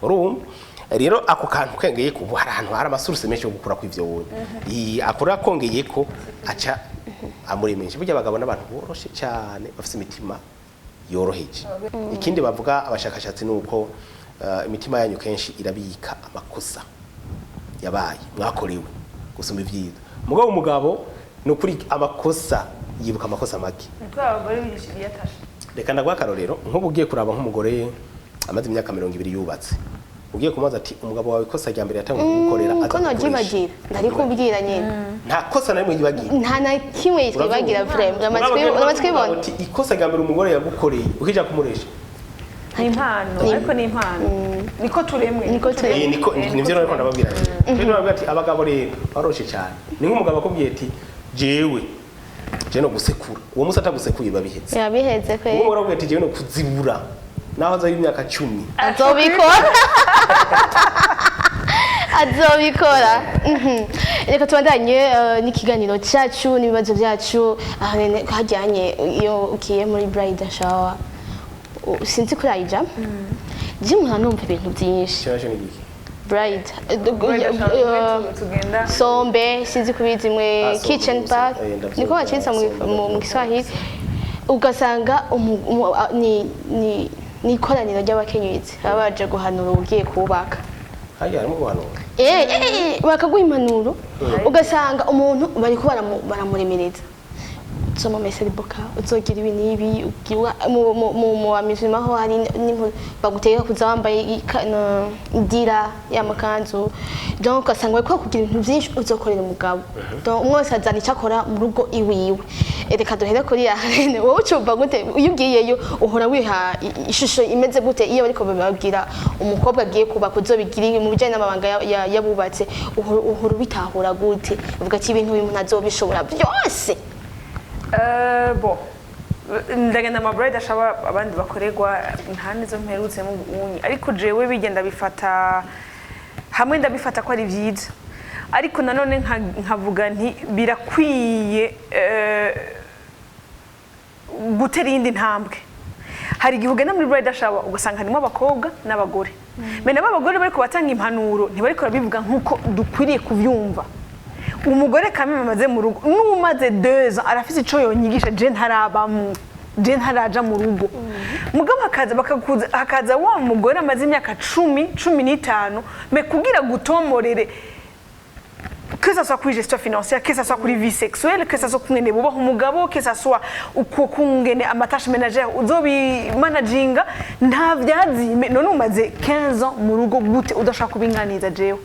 Urumva rero ako kantu kengeye ko hari ahantu hari ama sources menshi yo gukura kw'ivyo wonye. Akora kongeye ko aca amuremesha. Burya abagabo n'abantu boroshe cyane, bafite imitima yoroheje. Ikindi bavuga abashakashatsi ni uko imitima yanyu kenshi irabika amakosa yabaye mwakorewe gusumba ibyiza. Mugabo umugabo ni ukuri amakosa yibuka amakosa make. Nitwe abagore bigisha iyatashe. Reka ndaguha akarorero. Nk'ubu ugiye kuraba nk'umugore amaze imyaka 20 yubatse, ugiye kumubaza ati umugabo wawe ikosa rya mbere yatanguye kugukorera aza Ko kugukoresha. nogyibagira ndarikubwira nyine. Nta kosa na rimwe yibagira. Nta na kimwe twibagira vraiment, uramaze kwibona. Uti ikosa rya mbere umugore yagukoreye ukija kumuresha. Ni impano, ariko ni impano, niko turemwe. Niko turemwe. Niko nivyo rero ndababwira. Rero ndababwira ati abagabo rero baroshe cyane. Ni nk'umugabo akubwiye ati jewe je no gusekura, uwo musi atagusekuye babihetse. Yabiheze kwe. Uwo mugabo akubwiye ati jewe no kuzibura naho aza imyaka 10. Azobikora, azobikora. Reka tubandanye n'ikiganiro cyacu n'ibibazo byacu. Aho nyene hajyanye iyo ugiye muri bride shower, sinzi ko urayijamo, je mpora numva ibintu byinshi. Icyo nacyo ni igiki? Bride Bride shower, tugenda. Sombe, sinzi kubizi mwe. Ah, sombe, Kitchen sombe. park. Ndavyumva, Niko bacitsa sombe, mu ndavyumva. Kiswahili. Ugasanga ni ikoraniro ry'abakenyezi baba baje guhanura ugiye kubaka. Hajya harimo guhanura. Bakaguha impanuro, ugasanga umuntu bariko baramuremereza uzomumesera iboka, uzogira ibi n'ibi, mu bamizima ho hari n'impuzu bagutegeka kuza wambaye idira y'amakanzu. Donc ugasanga bariko bakubwira ibintu byinshi uzokorera umugabo. Donc umwe wese azana icyo akora mu rugo iwiwe. Reka duhere kuri Yarene. Wowe ucumva gute iyo ugiyeyo? Uhora wiha ishusho imeze gute iyo bariko bababwira umukobwa agiye kubaka uzobigira ibi mu bijyanye n'amabanga y'abubatse? Uhora ubitahura gute, uvuga ati ibintu uyu muntu azobishobora byose? Bon, ndagenda ama bride shower abandi bakorerwa, nta nizo mperutsemo ubunye, ariko jewe bigenda bifata hamwe, ndabifata ko ari byiza, ariko nanone nkavuga nti birakwiye gutera iyindi ntambwe. Hari igihe ugenda muri bride shower ugasanga harimo abakobwa n'abagore, mbe nabo abagore bariko batanga impanuro ntibariko barabivuga nk'uko dukwiriye kubyumva. Umugore kamwe amaze mu rugo n'umaze 2 ans arafise ico yonyigisha je ntarabamwo, je ntaraja mu rugo. Mugabo hakaza bakakuza, hakaza wa mugore amaze imyaka 10, 15, mais kugira gutomorere, que ça soit kuri gestion financière, que ça soit kuri vie sexuelle, que ça soit kungene bubaha umugabo, que ça soit uko kungene ama tâches ménagères uzobimanaginga, nta vyazime. None umaze 15 ans mu rugo gute udashaka kubinganiza jewe?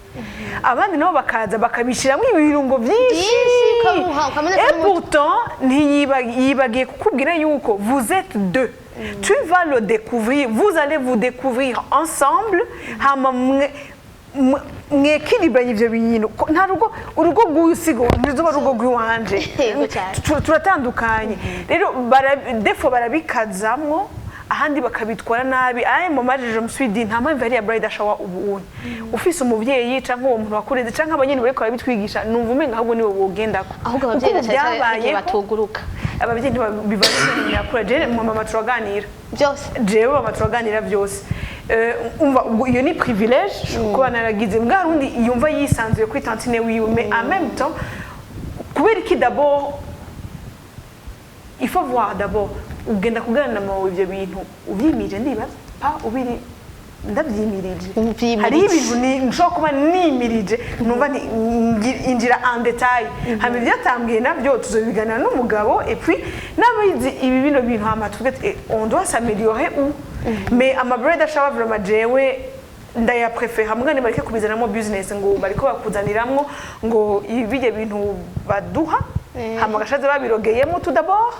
Abandi nabo bakaza bakabishiramwo ibirungo vyinshi. Byinshi, ukamuha Ukameneka Et n'umutwe. pourtant ntiyibagiye kukubwira yuko vous êtes deux, tu vas le découvrir, vous allez vous découvrir ensemble, hama mwekilibranye ivyo bintu. Nta rugo, urugo rw'usigo ntiruzoba urugo rw'iwanje. Yego cyane. Turatandukanye rero, des fois barabikazamwo, ahandi bakabitwara nabi. Aya mama, je me suis dit, nta mpamvu yari ya bridal shower. Ubu ufise umuvyeyi canke uwo muntu wakureze canke abanyene bariko barabitwigisha, numva umenga ahubwo niwe wogendako. Ahubwo ababyeyi Kuko na cyane cyane igihe byabayeho, batuguruka. Ababyeyi ntibabivana yakura. Jewe mama turaganira byose. Jewe mama turaganira byose. Umva, ubwo iyo ni privilège kuba naragize mbwa rundi yumva yisanzuye kuri tantine wiwe, mais en même temps, kubera iki? D'abord il faut voir, d'abord ugenda kuganira na mama ivyo bintu ubyimirije, ndibaza pa ubiri ndabyimirije. Ubyimirije. Hariho ibintu nshobora kuba nimirije, numva injira en détail, hama ivyatambwiye navyo tuzobiganira n'umugabo, et puis n'abizi ibi bino bintu, hama tuvuge ati, on doit s'améliorer ou mais ama bridal shower, vraiment jewe ndayaprefera, mugani bareke kubizanamo business ngo bariko bakuzaniramwo ngo ibijye bintu baduha, hama gashaze babirogeyemo tout d'abord.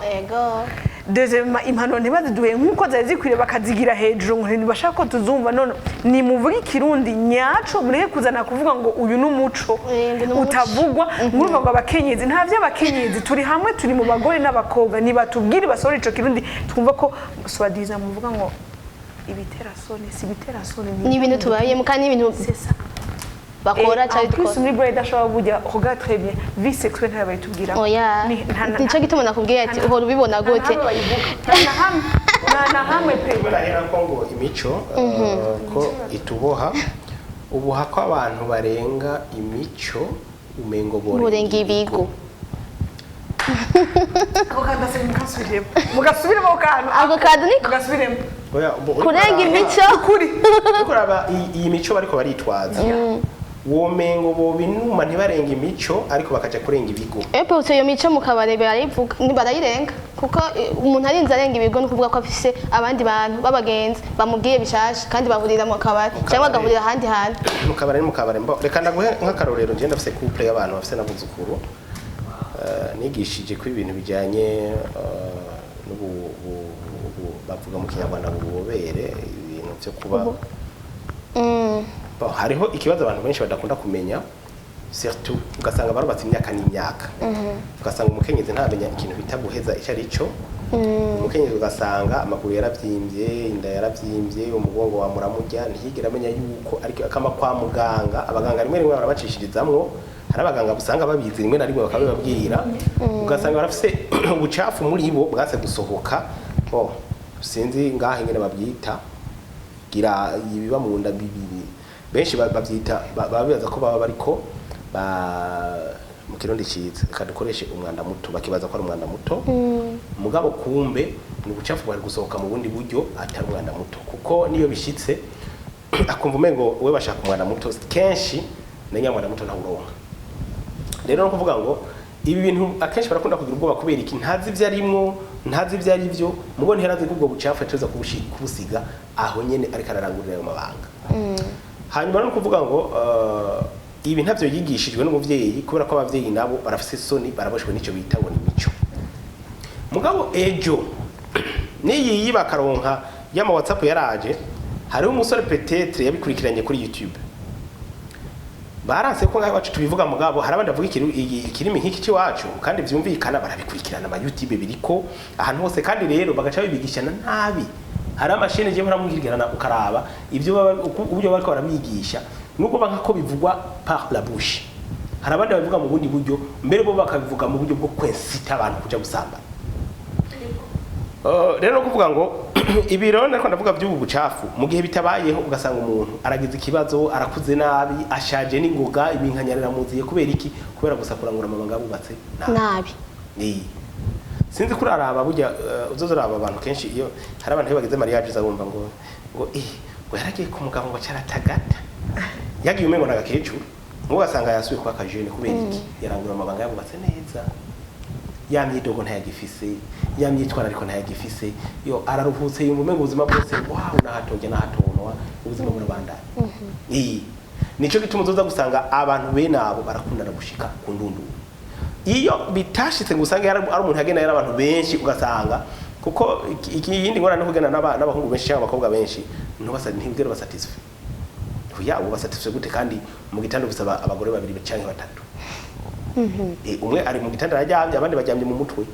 Deuxièmement, impanuro ntibaziduhe nk'uko zari zikwiriye, bakazigira hejuru ngo ntibashaka ko tuzumva. None nimuvuge ikirundi nyaco, mureke kuzana kuvuga ngo uyu ni umuco ngo ni umuco. Utavugwa. Murumva ngo abakenyezi, nta vy'abakenyezi, turi hamwe, turi mu bagore n'abakobwa. Nibatubwire basohore ico kirundi twumva ko soi-disant muvuga ngo ibiterasoni si ibiterasoni. Ni ibintu tubayemo kandi ni ibintu C'est ça. bakora Et cyangwa en plus dukora. muri bridal shower burya, regarde très bien, vie sexuelle ntayo bayitubwira. Oya, nico gituma nakubwiye ati uhora ubibona gute? Nta na hamwe pe. Barahera ko ngo imico ko ituboha, ubuha ko abantu barenga imico umengo burenga ibigo. Ako kantu ndasabye mugasubiremo, mugasubiremo ako kantu. Ako kantu niko Mugasubiremo. Oya, kurenga imico. Ukuri. Uriko uraba iyi mico bariko baritwaza, womengo bobinuma ntibarenga imico, ariko bakaja kurenga ibigo. Epo iyo mico mu kabare barayivuga, barayirenga, kuko umuntu arinze arenga ibigo ni ukuvuga ko afise abandi bantu b'abagenzi bamubwiye bishasha, kandi bahurira mu kabare cyangwa bagahurira ahandi hantu. Mu kabare ni mu kabare. Mbo reka ndaguhe nk'akarorero. Njye ndafise couple y'abantu bafise n'abuzukuru. Nigishije ko ibintu bijyanye n'ubu bavuga mu kinyarwanda ngo ububobere, ibintu byo kuba. Bon, hariho ikibazo abantu benshi badakunda kumenya, surtout ugasanga barubatse imyaka n'imyaka, ugasanga umukenyezi ntamenya ikintu bita guheza icyo ari cyo. Umukenyezi ugasanga amaguru yaravyimbye, inda yaravyimbye, umugongo wa muramurya, ntiyigera amenya yuko ariko akama kwa muganga. Abaganga rimwe rimwe barabacishirizamwo, hari abaganga usanga babizi, rimwe na rimwe bakabibabwira. Ugasanga barafise ubucafu muri bo bwase gusohoka. Bon, sinzi ngaho ingene babyita, gira ibiba mu nda bibiri, benshi babyita babibaza ko baba bariko ba mu kirundi ciza reka dukoreshe umwanda muto, bakibaza ko ari umwanda muto. Mugabo kumbe ni ubucafu bwari gusohoka mu bundi buryo atari umwanda muto, kuko niyo bishitse akumva umengo we bashaka umwanda muto, kenshi na nyamwanda muto ntawuronka. Rero no kuvuga ngo ibi bintu akenshi barakunda kugira ubwoba. Kubera iki? Ntazi ibyo arimwo, ntazi ibyo ari byo, mubo ntiyarazi ko ubwo bucafu yateza kubusiga aho nyene ariko ararangurira ayo mabanga. Hanyuma no kuvuga ngo ibi ntavyo yigishijwe n'umuvyeyi, kubera ko abavyeyi nabo barafise isoni, baraboshwe n'icyo bita ngo ni imico. Mugabo ejo niyiyi bakaronka y'ama WhatsApp yaraje, hariho umusore peut-être yabikurikiranye kuri YouTube, baranse ko ngaho iwacu tubivuga, mugabo hari abandi bavuga ikirimi nk'iki cy'iwacu kandi vyumvikana, barabikurikirana ama YouTube biriko ahantu hose, kandi rero bagaca babigishana nabi. Hari amashene je muramwigirana, ukaraba ibyo uburyo bariko barabigisha, nubwo banka ko bivugwa par la bouche, hari abandi babivuga mu bundi buryo, mbere bo bakabivuga mu buryo bwo kwensita abantu kuja gusambana. Rero no kuvuga ngo ibi rero nariko ndavuga by'ubu bucafu, mu gihe bitabayeho ugasanga umuntu aragize ikibazo, arakuze nabi, ashaje n'ingoga, ibinkanyarira muziye. Kubera iki? Kubera gusa kurangura amabanga bubatse nabi. Nabi. Ni sinzi ko uraraba burya, uzoza uraba abantu kenshi, iyo hari abantu iyo bageze mariage uza wumva ngo ngo yaragiye ku mugabo ngo caratagata, yagiye umengo n'agakecuru, ngo ugasanga yasubiye kuba akajene. Kubera iki? Yarangura amabanga yabubatse neza, ya myidogo ntayagifise, ya myitwarariko ntayagifise, yo araruhutse, yumva umengo ubuzima bwose wow, nahatonge nahatonwa, ubuzima burabandanya. Nico gituma uzoza gusanga abantu bene abo barakundana gushika ku ndunduro. Iyo bitashitse ngo usange ari umuntu yagenda yari abantu benshi, ugasanga kuko iyindi ngorane no kugenda n'abahungu benshi cyangwa abakobwa benshi, ntubasa ntibwira basatisfait. Oya, ubu basatisfait gute kandi mu gitanda ufise abagore babiri canke batatu? Umwe ari mu gitanda araryamye, abandi baryamye mu mutwe.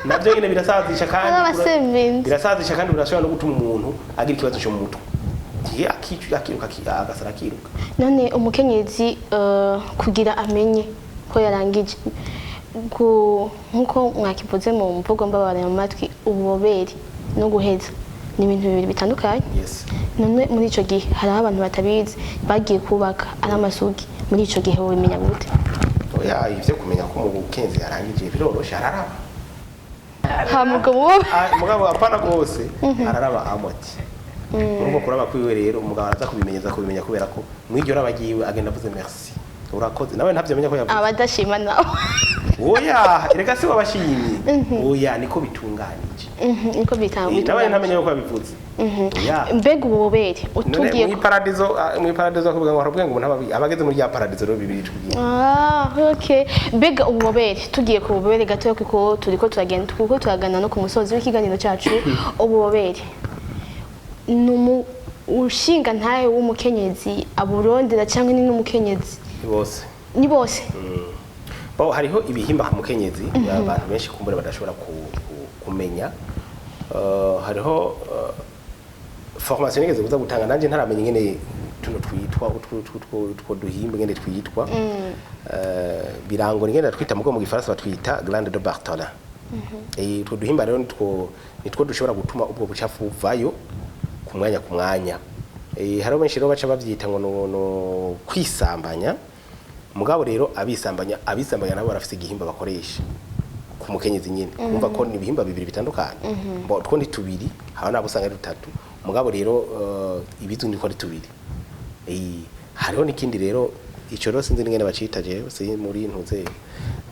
Navyo nyine birasazisha kandi Ari abasevinzi. Birasazisha kandi birashobora no gutuma umuntu agira ikibazo cyo mu mutwe. Igihe akiruka, agasara akiruka. None umukenyezi kugira amenye ko yarangije, nkuko mwakivuze mu mvugo mbabara mu matwi, ububobere no guheza ni ibintu bibiri bitandukanye. Yes. None muri ico gihe hariho abantu batabizi, bagiye kubaka ari amasugi. Muri ico gihe wobimenya gute? Oya, ivyo kumenya ko umukenyezi yarangije biroroshe, araraba. Hama ubwo Ah, mugabo apana rwose, araraba amoti. Muri uko kuraba kwiwe rero, umugabo araza kubimenyeza kubimenya, kubera ko mw'iryo raba ryiwe agenda avuze "merci, urakoze", nawe ntavyo amenya ko yavuze. Abadashima nawe? Oya, erega si wabashimye, oya, niko bitunganije. Niko bitanga. Nawe ntamenya ko yabivuze, oya. Mbega ububobere None utugiye mw'iparadizo, mw'iparadizo kuvuga ngo harubwe ngo umuntu aba ageze muri rya paradizo rero bibiri tubwiye. Ah, okay. Mbega ububobere, tugiye ku bubobere gatoya kuko turiko turagenda, kuko turagana no ku musozi w'ikiganiro cyacu. Ububobere ni ushinga ntaye w'umukenyezi aburondera cyangwa ni n'umukenyezi? Bose. Ni bose? Bo hariho ibihimba ku mukenyezi abantu benshi kumbura badashobora kumenya. Hariho formation nigeze kuza gutanga, nanje ntaramenya ingene tuno twitwa, utwo duhimba ingene twitwa. Birango ingene twita, mugo mu gifaransa batwita glande de Bartholin. Utwo duhimba rero nitwo dushobora gutuma ubwo bucafu buvayo ku mwanya ku mwanya. Hariho benshi rero baca bavyita ngo no kwisambanya. Mugabo rero abisambanya nabo barafise igihimba bakoresha ku mukenyezi nyine. Umva ko ni ibihimba bibiri bitandukanye. Bo two ni tubiri, haba nabo usanga ari dutatu. Mugabo rero ibizwi niko ari tubiri. Hariho n'ikindi rero, ico rero sinzi n'ingene bacita, jewe si muri ntuze.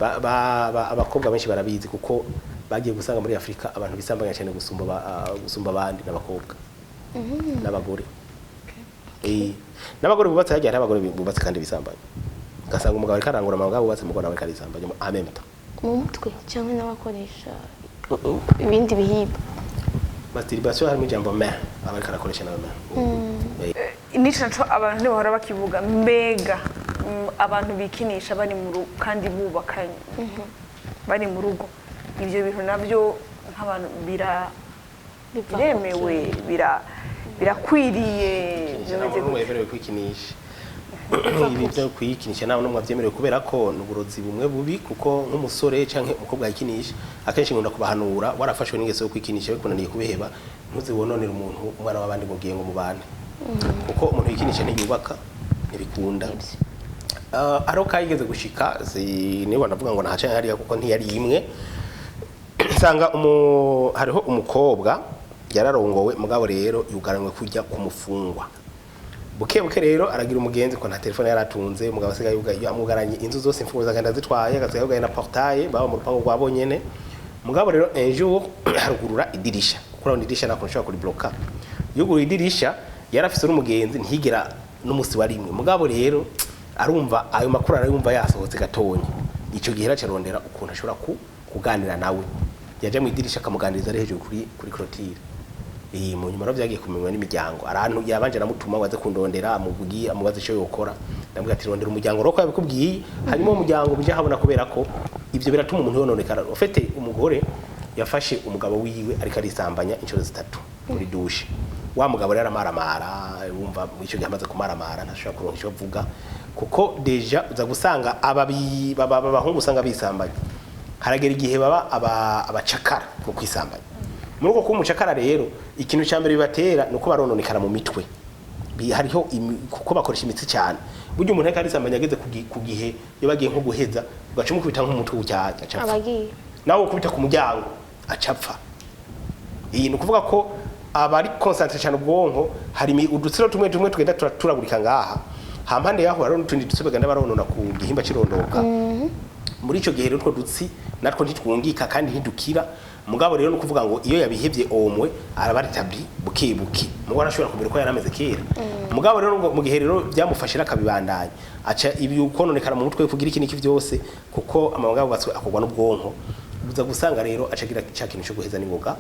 Abakobwa benshi barabizi, kuko bagiye gusanga muri Afrika abantu bisambanya cyane gusumba abandi n'abakobwa n'abagore. N'abagore bubatse, hagiye hari abagore bubatse kandi bisambanya, ugasanga umugabo ariko arangura amabanga bubatse, umugore nawe ariko arisambanya en même temps. Mu mutwe cyangwa n'abakoresha ibindi bihimba? Masturbation harimo ijambo main, aba ariko arakoresha nawe main. Nico naco abantu ntibahora bakivuga. Mbega abantu bikinisha bari mu rugo kandi bubakanye, bari mu rugo, ibyo bintu nabyo nk'abantu Biva biremewe, birakwiriye, Nta bimeze muntu gute? wemerewe kwikinisha. Ibi byo kwikinisha nta n'umwe avyemerewe, kubera ko ni uburozi bumwe bubi, kuko nk'umusore canke umukobwa yikinisha, akenshi nkunda kubahanura: warafashwe n'ingeso yo kwikinisha, bikunaniye kubiheba, ntuze wononere umuntu umwana w'abandi ngo ugiye ngo mubane, kuko umuntu yikinisha ntiyubaka, ntibikunda. Ariho kayigeze gushika si niba ndavuga ngo nahaca hariya, kuko ntiyari imwe. Nsanga hariho umukobwa yararongowe, mugabo rero yugaranwe kujya kumufungwa. Buke buke rero aragira umugenzi, ko nta telefone yaratunze. Umugabo asigaye yugaye, amugaranye inzu zose, imfunguzo agenda zitwaye, agasigaye yugaye na portail, baba mu rupangu rwa bonyene. Mugabo rero un jour harugurura idirisha, kuko urabona idirisha nako nshobora kuribloka. Yuguruye idirisha, yarafise n'umugenzi, ntigera n'umusi wa rimwe. Mugabo rero arumva ayo makuru, arayumva yasohotse gatonya. Ico gihe aracarondera ukuntu ashobora kuganira nawe. Yaja mu idirisha akamuganiriza ari hejuru kuri clôture. Mu nyuma rero vyagiye kumenywa n'imiryango. Arantu yabanje aramutuma ngo aze kundondera, amubwiye, amubaza ico yokora. Ndamubwira ati: "Rondera umuryango roko yabikubwiye, hanyuma uwo muryango bije habona, kubera ko ivyo biratuma umuntu yononekara." Ufite umugore yafashe umugabo wiwe ariko arisambanya inshuro zitatu muri douche. Wa mugabo rero aramaramara, wumva muri ico gihe amaze kumaramara ntashobora kuronka ico avuga, kuko déjà uza gusanga abahungu usanga bisambanya, haragera igihe baba abacakara mu kwisambanya. Muri uko kuba umucakara rero, ikintu cya mbere bibatera ni uko barononekara mu mitwe. Hariho kuko bakoresha imitsi cyane. Burya umuntu ariko arisambanya ageze ku gihe iyo bagiye nko guheza, ugaca umukubita nk'umutwe gutya, aca apfa. Abagiye. Nawe ukubita ku muryango, aca apfa. Iyi ni ukuvuga ko abari concentré cyane ubwonko, hari udutsiro tumwe tumwe tugenda turaturagurika ngaha hampande yaho. Hariho n'utundi dutsiro bagenda baronona ku gihimba cirondoka. Muri ico gihe rero utwo dutsi natwo ntitwungika kandi ntidukira. Mugabo rero no kuvuga ngo iyo yabihevye omwe araba rétabli buke buke, mugabo arashobora kumera uko yarameze kera. Mugabo rero ngo mu gihe rero byamufashira akabibandanya, aca ibi kononekara mu mutwe kugira iki niki byose, kuko amabanga yubatswe akorwa n'ubwonko. Uza gusanga rero acagira cya kintu cyo guheza n'ingoga,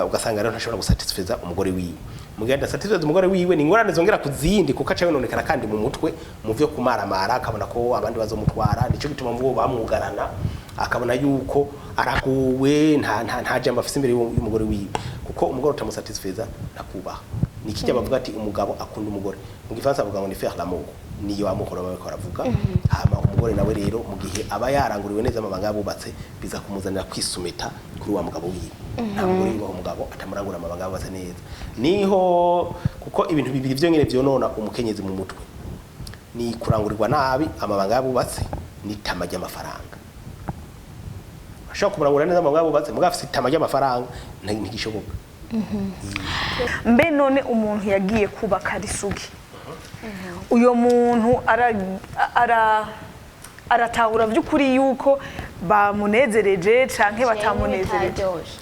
ugasanga rero ntashobora gusatisfeza umugore wiwe. Mu gihe adasatisfeza umugore wiwe, ni ingorane zongera ku zindi, kuko aca yononekara kandi mu mutwe mu vyo kumaramara, akabona ko abandi bazomutwara. Nico gituma mu bo bamwugarana, akabona yuko araguwe, nta jambo afise imbere y'umugore wiwe, kuko umugore utamusatisfeza ntakubaha. Ni kijya bavuga ati umugabo akunda umugore, mu gifaransa bavuga ngo ni faire l'amour, niyo amukoro baba bariko baravuga. Hama umugore nawe rero mu gihe aba yaranguriwe neza amabanga yabubatse, biza kumuzanira kwisumeta kuri wa mugabo wiwe. Nta mugore yubaha umugabo atamurangura amabanga yabubatse neza. Niho kuko ibintu bibiri vyo nyene vyonona umukenyezi mu mutwe ni kurangurirwa nabi amabanga yabubatse n'itama ry'amafaranga. Ashobora kumurangura neza amabanga yabubatse, mugabo afise itama ry'amafaranga, ntigishoboka. Mbe none umuntu yagiye kubaka ari isugi, uyo muntu aratahura by'ukuri yuko bamunezereje canke batamunezereje? Bitaryoshe.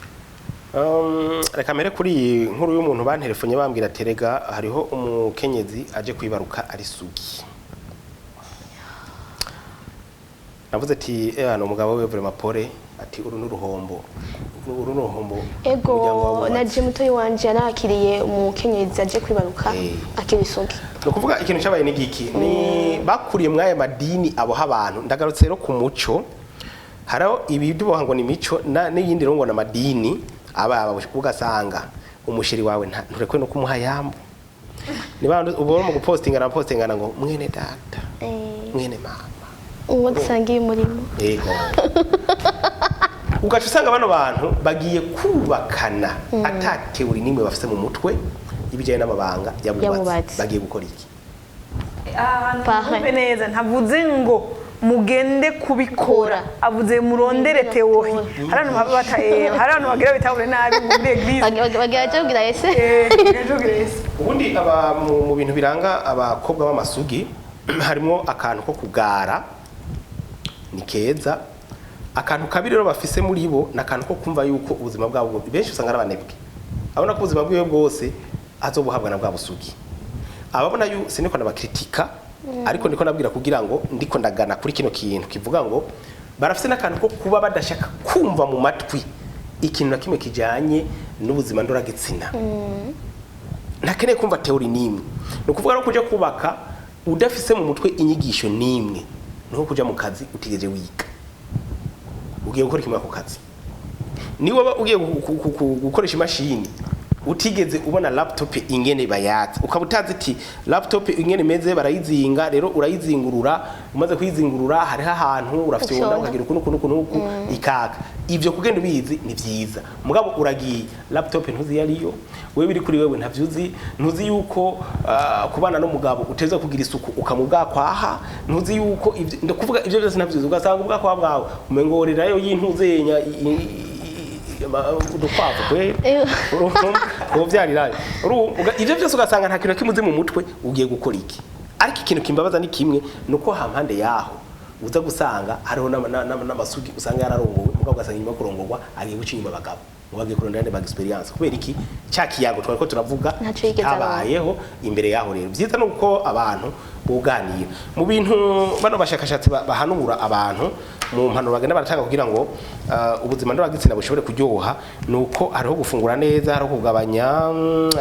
Reka mbere kuri iyi nkuru y'umuntu banterefonye bambwira terega hariho umukenyezi aje kwibaruka ari sugi. Navuze ati eh umugabo we vraiment pole, ati uru n'uruhombo, uru n'uruhombo. Ego. Umuryango wawe wubatse. Naje mutoyi wanje yarakiriye umukenyezi aje kwibaruka akiri isugi. Ni ukuvuga ikintu cyabaye ni giki, ni bakuriye muri aya madini aboha abantu. Ndagarutse rero ku muco, hariho ibiduboha ngo ni imico n'iyindi rero ngo ni amadini aba ugasanga umusheri wawe nturekwe no kumuha yambu. Niba ubona mu gupostinga na postingana ngo mwene data, mwene mama, uwo dusangiye umurimo. Yego, ugaca usanga bano bantu bagiye kubakana ata théorie n'imwe bafise mu mutwe ibijyanye n'amabanga yabubatse. Yabubatse. Bagiye gukora iki? Ahantu Parrain. mwumve neza, ntavuze ngo mugende kubikora, avuze murondere théorie. Hari abantu baba bata hari abantu bagira bitahure nabi muri église. Bagira kugira ese. Eh. Ubundi aba mu bintu biranga abakobwa b'amasugi harimo akantu ko kugara, ni keza. Akantu kabi rero bafise muri bo ni akantu ko kumva yuko ubuzima bwabo, benshi usanga ari abanebwe, abona ko ubuzima bwiwe bwose azobuhabwa na bwa busugi. Ababona yu siniko ndabakritika, ariko ndiko nabwira kugira ngo ndiko ndagana kuri kino kintu kivuga ngo barafise n'akantu ko kuba badashaka kumva mu matwi ikintu na kimwe kijanye n'ubuzima ndoragitsina. Ntakeneye kumva théorie n'imwe. Ni ukuvuga no kuja kubaka udafise mu mutwe inyigisho n'imwe ni nko kuja mu kazi utigeze wiga. Ugiye gukora kimwe ako kazi, niba waba ugiye gukoresha imashini utigeze ubona laptop ingene bayatsa, ukaba utazi ati laptop ingene imeze, barayizinga rero urayizingurura, umaze kuyizingurura hariho ahantu urafyonda, Ufyonda. ukagira uku nuku nuku nuku ikaka. Ivyo kugenda ubizi ni vyiza, mugabo uragiye laptop ntuzi iyo ariyo, wewe biri kuri wewe ntavyo uzi. Ntuzi yuko kubana n'umugabo uteza kugira isuku ukamubwakwaha, ntuzi yuko ivyo ndakuvuga ivyo byose ntavyo uzi. Ugasanga ubwakwaha bwawe umengorerayo y'intuzenya udukwavu kwe uvyarirayo. Ivyo byose ugasanga nta kintu na kimwe uzi mu mutwe ugiye gukora iki. Ariko ikintu kimbabaza ni kimwe, nuko hampande yaho uza gusanga hariho n'amasugi usanga yararongowe, mugabo ugasanga inyuma yo kurongorwa agiye guca inyuma abagabo ngo bagiye kurondera andi experience. Kubera iki? Cya kiyago twari ko turavuga Ntaco yigeze aronka. habayeho imbere yaho. Rero byiza ni uko abantu buganira. Mu bintu bano bashakashatsi bahanura abantu mu mpanuro bagenda baratanga kugira ngo ubuzima ndoragitsina bushobore kuryoha, ni uko hariho gufungura neza, hariho kugabanya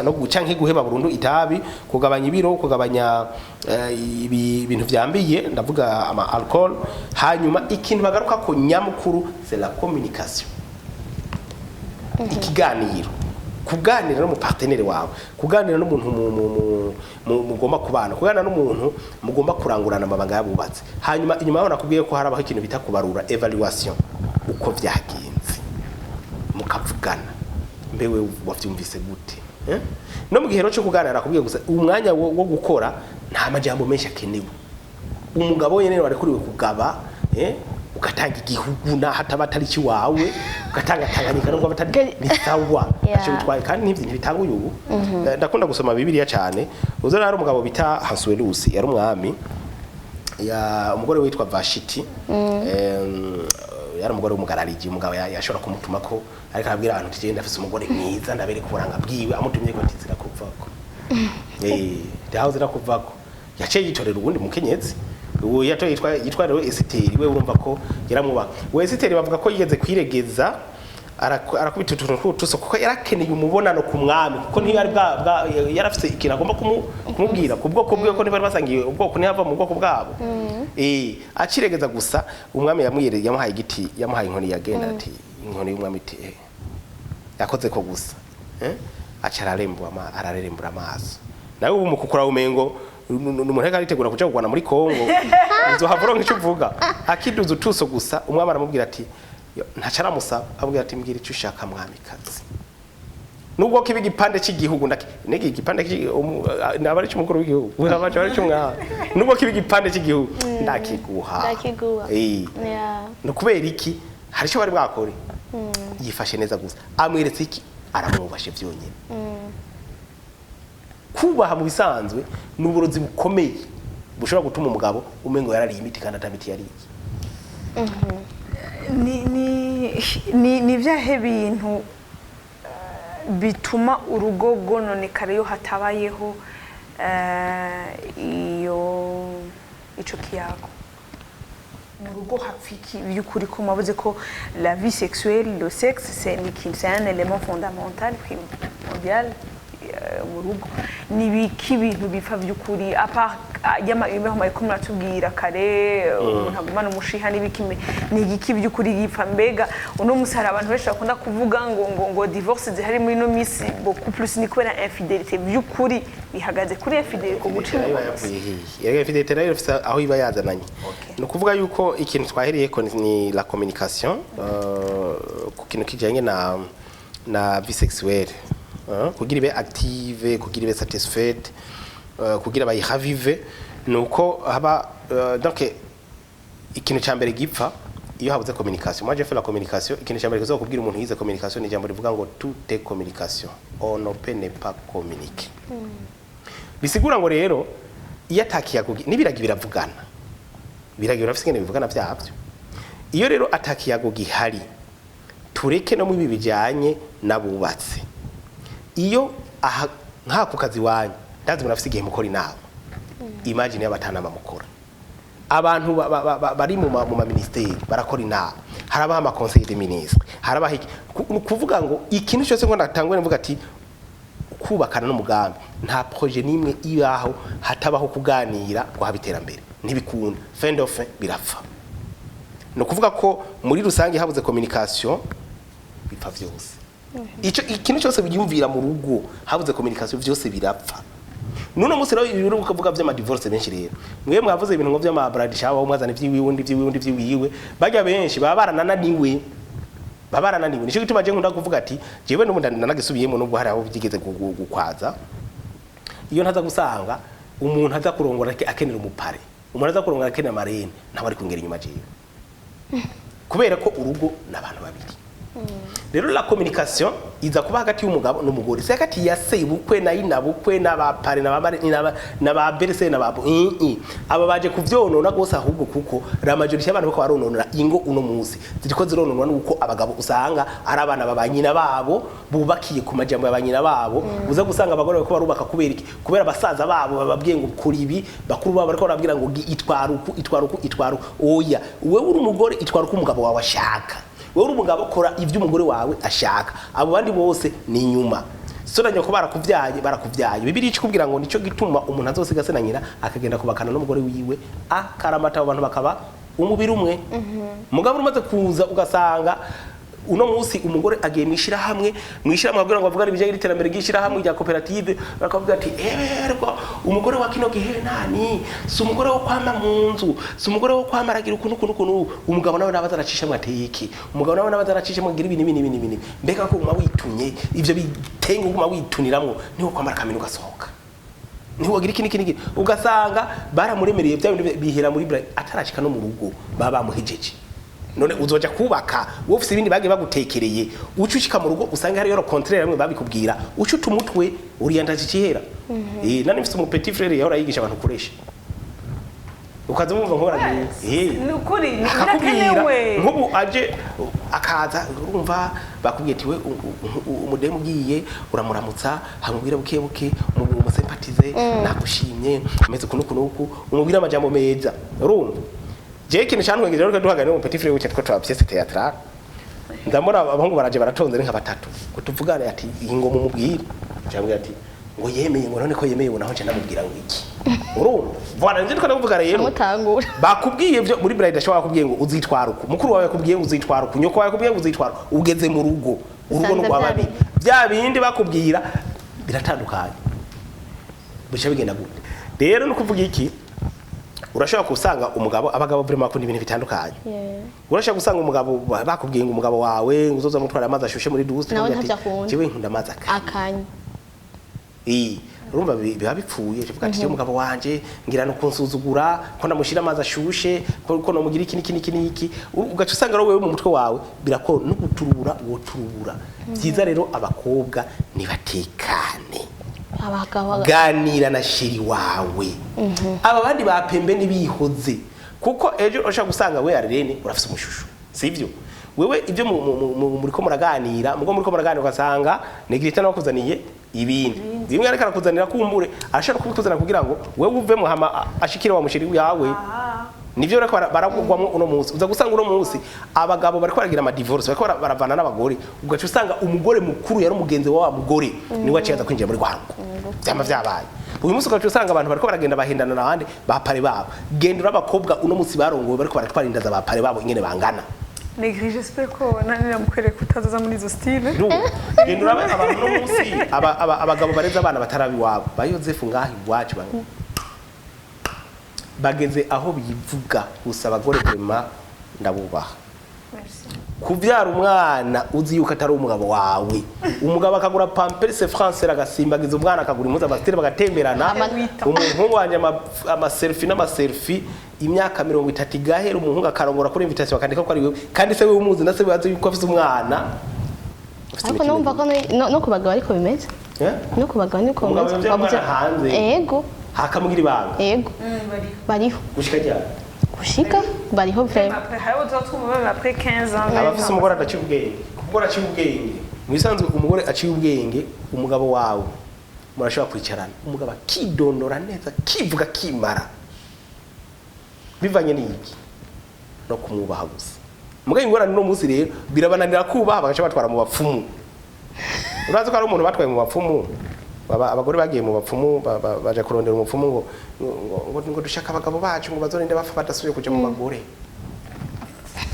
no guca nk'iguheba burundu itabi, kugabanya ibiro, kugabanya ibintu vyambiye, ndavuga ama alcool. Hanyuma ikintu bagaruka ko nyamukuru, c'est la communication, ikiganiro, kuganira no mu partenaire wawe, kuganira n'umuntu mugomba kubana, kuganira n'umuntu mugomba kurangurana amabanga yabubatse. Hanyuma inyuma yaho nakubwiye ko harabaho ikintu bita kubarura, évaluation, uko vyagenze, mukavugana mbewe wavyumvise gute, eh? No mu gihe rero cyo kuganira nakubwiye gusa umwanya wo gukora, nta majambo menshi akenewe. Umugabo wenyene warekuriwe kugaba, ugatanga igihugu naho ataba atari ikiwawe, ugatanga Tanganyika nubwo aba atari ni sawa. Ntacyo bitwaye kandi n'ivyo ntibitanguye ubu. Ndakunda gusoma Bibiliya cyane. Uzo rero hari umugabo bita Ahasuwerusi, yari umwami. Ya umugore witwa Vashiti, yari umugore w'umugarariji. Umugabo yashobora kumutuma ko ariko arabwira abantu ati: "Genda, afise umugore mwiza, ndabereka uburanga bwiwe." Amutumye ko ati: "Zirakuvako, ndaho zirakuvako." Yaciye yitorera uwundi mukenyezi, uwo yatoye yitwa rero Esiteri. We urumva ko yaramwubaha. Uwo Esiteri bavuga ko yigeze kwiregeza, arakubita utuntu tw'utuso kuko yarakeneye umubonano ku mwami, kuko ntiyari bwa yarafise ikintu agomba kumubwira ku bwoko bwiwe, ko ntibari basangiye ubwoko, ntiyava mu bwoko bwabo. Aciregeza gusa, umwami yamuhaye igiti, yamuhaye inkoni. Yagenda ati inkoni y'umwami iti yakoze ko gusa, aca ararembura amaso. Nawe ubu mukukura umengo umuntu ariko aritegura kuja kugwana muri Kongo, uzohava uronka ico uvuga. Akiduza utuso gusa, umwami aramubwira ati: "Yo," ntaco aramusaba, amubwira ati: "Mbwira ico ushaka, mwamikazi, nubwo kiba igipande cy'igihugu." Ndaki niki igipande naba ari cy'umukuru w'igihugu, aba ari cy'umwami. "Nubwo kiba igipande cy'igihugu, ndakiguha." Ndakiguha. Ni ukubera iki? Hari icyo bari bwakore, yifashe neza gusa, amweretse iki? Aramwubashe byonyine. Kubaha mu bisanzwe ni uburozi bukomeye bushobora gutuma umugabo umengo yarariye imiti kandi atamiti yariye. Ni ibyahe bintu bituma urugo rwononekara iyo hatabayeho iyo ico kiyago mu rugo? Hapfa iki by'ukuri, ko mwavuze ko la vie sexuelle, le sexe, c'est ni ikintu, c'est un élément fondamental, primordial mu rugo? Ni ibiki ibintu bipfa by'ukuri, à part y'amabibeho ko muratubwira kare, umuntu agumana umushiha n'ibiki? Ni igiki by'ukuri gipfa? Mbega uno musi hari abantu benshi bakunda kuvuga ngo divorce zihari muri ino misi beaucoup plus ni kubera infidélité. By'ukuri bihagaze kuri infidélité, ku guca iba inyuma? Yavuye hehe? Erega infidélité nayo ifise aho iba yazananye. Ni ukuvuga yuko ikintu twahereyeko ni la communication, ku kintu kijanye na vie sexuelle, kugira ibe active, kugira ibe satisfaite, kugira bayihavive, ni uko haba donc ikintu cya mbere gipfa iyo habuze communication. Moi, j'ai fait la communication. Ikintu cya mbere kizokubwira umuntu yize communication ni ijambo rivuga ngo: "Tout est communication, on ne peut ne pas communiquer." Bisigura ngo rero iyo atakiyago, n'ibiragi biravugana, ibiragi birafise ingene bivugana vyavyo. Iyo rero atakiyago gihari, tureke no mu ibi bijanye n'abubatse, iyo aha nk'ako kazi wanyu, ndazi murafise igihe mukora inama. Imagine y'abatanama mukora, abantu bari mu ma ministeri barakora inama, harabaho ama conseil des ministres, harabaho iki. Ni ukuvuga ngo ikintu cyose ngo natangwe mvuga ati kubakana n'umugambi, nta projet n'imwe ibaho hatabaho kuganira ngo habe iterambere, ntibikunda, fin de fin birapfa. Ni ukuvuga ko muri rusange habuze communication, bipfa vyose. Ico ikintu cyose biyumvira mu rugo, habuze communication, vyose birapfa. Nuno munsi rero ibintu ukavuga vy'ama divorce benshi rero, mwe mwavuze ibintu ngo vy'ama bridal shower, mwazana ivy'iwiwe, undi ivy'iwiwe, undi ivy'iwiwe, barya benshi baba baranananiwe, baba barananiwe. Nico gituma je nkunda kuvuga ati jewe n'ubundi nanagisubiyemo, nubwo hari aho byigeze gukwaza. Iyo ntaza gusanga umuntu aza kurongora akenera umu parrain, umuntu aza kurongora akenera marraine, ntawe ari kungera inyuma jewe, kubera ko urugo n'abantu babiri. Rero la communication iza kuba hagati y'umugabo n'umugore, si hagati ya sebukwe na inabukwe n'aba parrain n'aba belle-sœur n'aba aba baje kuvyonona gose ahubwo, kuko la majorité y'abantu bako barononora ingo uno munsi ziriko zirononwa nuko abagabo usanga ari abana babanyina babo, bubakiye ku majambo y'abanyina babo. Uza gusanga abagore bariko barubaka kubera iki? Kubera abasaza babo bababwiye ngo kora ibi, bakuru babo bariko barabwira ngo itwara uku, itwara uku, itwara uku. Oya, wewe uri umugore, itwara uko umugabo wawe ashaka. Wewe uri umugabo, kora ibyo umugore wawe ashaka. Abo bandi bose ni inyuma, so na nyoko barakuvyaye, barakuvyaye. Bibiliya ikubwira ngo nico gituma umuntu azosiga se na nyina akagenda kubakana n'umugore wiwe akaramata, abo bantu bakaba umubiri umwe. Mugabo umaze kuza ugasanga uno munsi umugore agiye mwishirahamwe, mwishirahamwe kugira ngo avugane ibijanye n'iterambere ry'ishirahamwe rya koperative, bakavuga ati: "Eberwa umugore wa kino gihe nani, si umugore wo kwama mu nzu, si umugore wo kwama aragira ukuntu ukuntu ukuntu." Umugabo nawe nabaza aracishamwe ateye iki, umugabo nawe nabaza aracishamwe agira ibi n'ibi n'ibi n'ibi. Mbega ko uguma witunye ivyo bitenge, uguma wituniramwo, niho kwamara kamena ugasohoka, ntiwagira iki n'iki n'iki, ugasanga baramuremereye bya bindi bihera muri bra atarashika no mu rugo baba bamuhejeje. None uzoja kubaka wowe ufise ibindi bagiye bagutekereye, uca ushika mu rugo usanga hariyo contraire bamwe babikubwira, uca uta umutwe, orientage ikihera. Nani mfise umu petit frère yahora yigisha abantu kuresha. Ukaza wumva nkora Ni ukuri, ni akakubwira birakenewe. Nk'ubu aje akaza, urumva bakubwiye ati we umudemu ugiye uramuramutsa, hamubwira buke buke, umusympathize, nagushimye, ameze uku n'uku n'uku, umubwira amajambo meza. Urumva jewe ikintu cantwengeje rero, duhagane mu petit frère w'icyo two pièce théâtrale, ndamura abahungu baraje baratonze, ni nka batatu, ngo tuvugane, ati iyi ngo mumubwire. Cyambwira ati ngo yemeye, ngo none ko yemeye ubu naho nce ndamubwira ngo iki? Urumva, voilà, nje ndiko ndakuvuga rero. Amutangura. Bakubwiye byo muri bride ashobora bakubwiye ngo uzitwara uku, mukuru wawe yakubwiye ngo uzitwara uku, nyoko wawe yakubwiye ngo uzitwara uku. Ugeze mu rugo, urugo Usanze n'urwa bya babiri, bya bindi bakubwira biratandukanye, bica bigenda gute rero? No kuvuga iki, urashobora gusanga umugabo, abagabo vraiment bakunda ibintu bitandukanye. Urashobora gusanga umugabo bakubwiye ngo umugabo wawe ngo uzoza mutwara amazi ashushe muri douche. Nawe Ukavuga ati, ntavyo akunda. jewe nkunda amazi akanye. Akanye. Eh, urumva biba bipfuye. Tuvuga ati umugabo wanje ngira no kunsuzugura ko ndamushira amazi ashushe, ko nomugira iki niki niki niki. Ugaca usanga rero wewe mu mutwe wawe birako no guturubura, woturubura. Byiza rero abakobwa nibatekane. Abagabo. Ganira na chéri wawe, aba bandi bapembe nibihoze, kuko ejo urashobora gusanga we Arlene urafise umushushu, sivyo? Wewe ibyo muriko muraganira, mugo muriko muraganira, ugasanga Negrita nawe akuzaniye ibindi bimwe, ariko arakuzanira kumbure arashobora kubikuzanira kugira ngo wewe uvemo hama ashikire wa muchéri yawe. Nivyo bariko baragwamwo uno munsi. Uza gusanga uno munsi abagabo bariko baragira ama divorce, bariko baravana n'abagore, ugaca usanga umugore mukuru yari umugenzi wa wa mugore niwe aciye aza kwinjira muri rwango. Vyama vyabaye uyu munsi. Ugaca usanga abantu bariko baragenda bahendana n'abandi ba parrain babo. Genda abakobwa uno munsi barongowe bariko baratwara inda za ba parrain babo ingene bangana. Negri, j'espère ko nani namukwereka utazoza muri izo style. Genda urabe abantu uno munsi abagabo bareze abana batarabi iwabo ba Yozefu ngaha iwacu bageze aho bivuga gusa. Abagore vraiment ndabubaha. Merci. Kuvyara umwana uzi yuko atari umugabo wawe, umugabo akagura pampers France, agasimbagiza umwana, akagura impuzu, amasitire, bagatemberana, umuhungu wanje amaselfie n'amaselfie, imyaka 30 igahera, umuhungu akarongora, kuri invitation bakandika ko ari wewe, kandi se wewe umuzi na se bazi yuko afise umwana. Ufise Ariko imitima numva ko no ku bagabo ariko bimeze. Eh? No ku bagabo niko Umugabo bimeze. yavyaye umwana hanze. Ego. Hakamugira ibanga. Ego. Bariho. Bariho. Gushika ryari? Gushika bariho vraiment. Après, hariho uzotwumva même après 15 ans. Aba afise umugore adaciye ubwenge. Umugore aciye ubwenge, mu bisanzwe umugore aciye ubwenge, umugabo wawe murashobora kwicarana, umugabo akidondora neza, akivuga, akimara, bivanye n'iki? No kumwubaha gusa. Mugabo ingorane uno munsi rero birabananira kubaha, bagaca batwara mu bapfumu. Urazi ko hari umuntu batwaye mu bapfumu, abagore bagiye mu bapfumu, baja kurondera umupfumu ngo dushaka abagabo bacu ngo bazorinde bapfa badasubiye kuja mu bagore.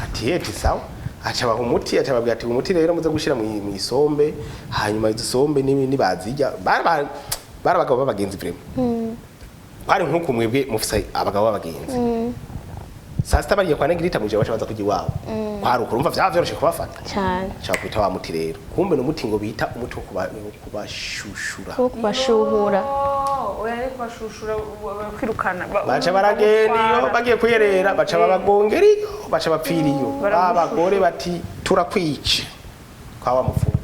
Ati eti sawa, aca baha umuti, aca babwira ati umuti rero muze gushira mu isombe, hanyuma izo sombe nibazirya. Bari abagabo b'abagenzi vraiment, bari nk'uku mwebwe mufise abagabo b'abagenzi. Saa sita bariye kwa Negrita, muje baca baza kujya iwabo, kwari uko. Urumva vyaba vyoroshe kubafata. Cyane. Shaka kwita wa muti rero, kumbe n'umuti ngo bita umuti wo kubashushura. Wo kubashuhura. Oya, ariko bashushura bakwirukana. Baca baragenda iyo bagiye kuyerera, baca babagongera iyo, baca bapfira iyo. Abagore bati turakwica kwa wa mupfumu.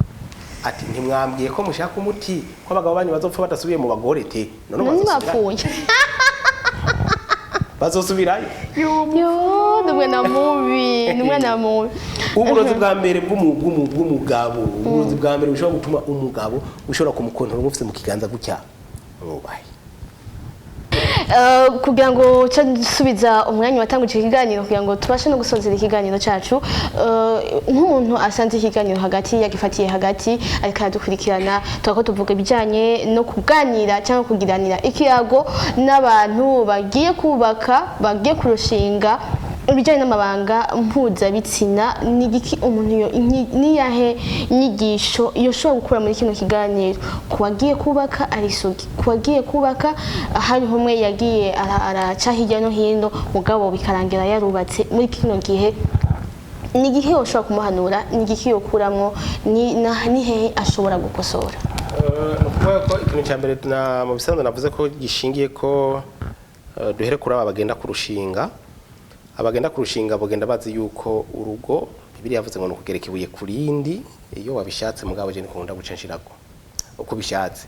Ati ntimwambwiye ko mushaka umuti ko abagabo banyu bazopfa badasubiye mu bagore? Te none none bazosubira- bapfuye. Bazosubirayo. Yo, ni umwana mubi, ni umwana mubi. Uburozi bwa mbere bw'umugabo, uburozi bwa mbere bushobora gutuma umugabo ushobora kumukontorora umufise mu kiganza gutya, mwubahe. Kugira ngo nce nsubiza umwanya watanguje ikiganiro, kugira ngo tubashe no gusozera ikiganiro cyacu, nk'umuntu asanze ikiganiro hagati, yagifatiye hagati, ariko aradukurikirana, turako tuvuga ibijyanye no kuganira cyangwa kugiranira ikiyago n'abantu bagiye kubaka, bagiye kurushinga, ibijyanye n'amabanga mpuzabitsina. Ni igiki umuntu niyahe nyigisho yoshobora gukura muri kino kiganiro ku wagiye kubaka ari isugi, ku wagiye kubaka hari umwe yagiye araca hirya no hino, mugabo bikarangira yarubatse muri kino gihe? Ni igihe yoshobora kumuhanura? Ni igiki yokuramwo? Ni hehe ashobora gukosora? Ni ukuvuga ko ikintu cya mbere mu bisanzwe navuze ko gishingiye ko duhere kuri aba bagenda kurushinga. Abagenda kurushinga bagenda bazi yuko urugo, Bibiliya yavuze ngo ni ukugereka ibuye ku rindi iyo wabishatse, mugabo je nikunda guca nshirako uko bishatse.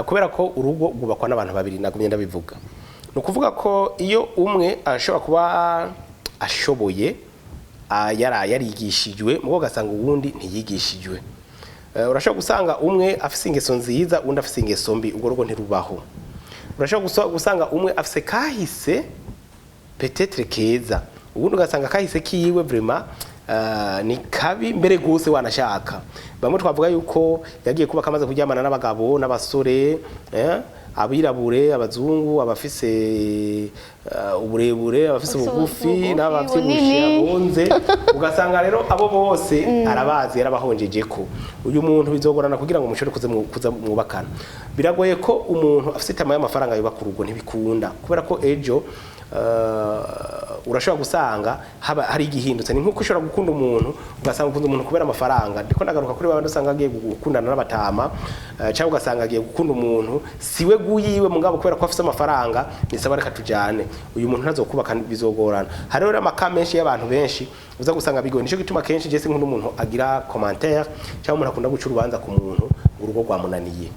Kubera ko urugo rwubakwa n'abantu babiri, nagumye ndabivuga. Ni ukuvuga ko iyo umwe ashobora kuba ashoboye, yarigishijwe, mugo ugasanga uwundi ntiyigishijwe. Urashobora gusanga umwe afise ingeso nziza, uwundi afise ingeso mbi, urwo rugo ntirubaho. Urashobora gusanga umwe afise kahise peut-être keza, ubundi ugasanga kahise kiwe vraiment ni kabi mbere gose. Wanashaka bamwe twavuga yuko yagiye kubaka amaze kuryamana n'abagabo n'abasore, abirabure, abazungu, abafise uburebure, abafise Abafise ubugufi, ubugufi, n'abavyibushe, bunini. Abonze, ugasanga rero abo bose arabazi, yarabahonjeje ko uyu muntu bizogorana kugira ngo mushobore kuza mwubakana. Biragoye ko umuntu afise itama y'amafaranga yubaka urugo, ntibikunda, kubera ko ejo urashobora gusanga haba hari igihindutse. Ni nkuko ushobora gukunda umuntu, ugasanga ukunda umuntu kubera amafaranga. Ndiko ndagaruka kuri babandi usanga agiye gukundana n'abatama, cyangwa ugasanga agiye gukunda umuntu siwe guyiwe, mugabo kubera ko afise amafaranga nisaba reka tujane. Uyu muntu ntazokubaka, bizogorana. Hariho rero amaka menshi y'abantu benshi uza gusanga bigoye. Nico gituma kenshi je sinkunda umuntu agira commentaire cyangwa umuntu akunda guca urubanza ku muntu ngo urugo rwamunaniye.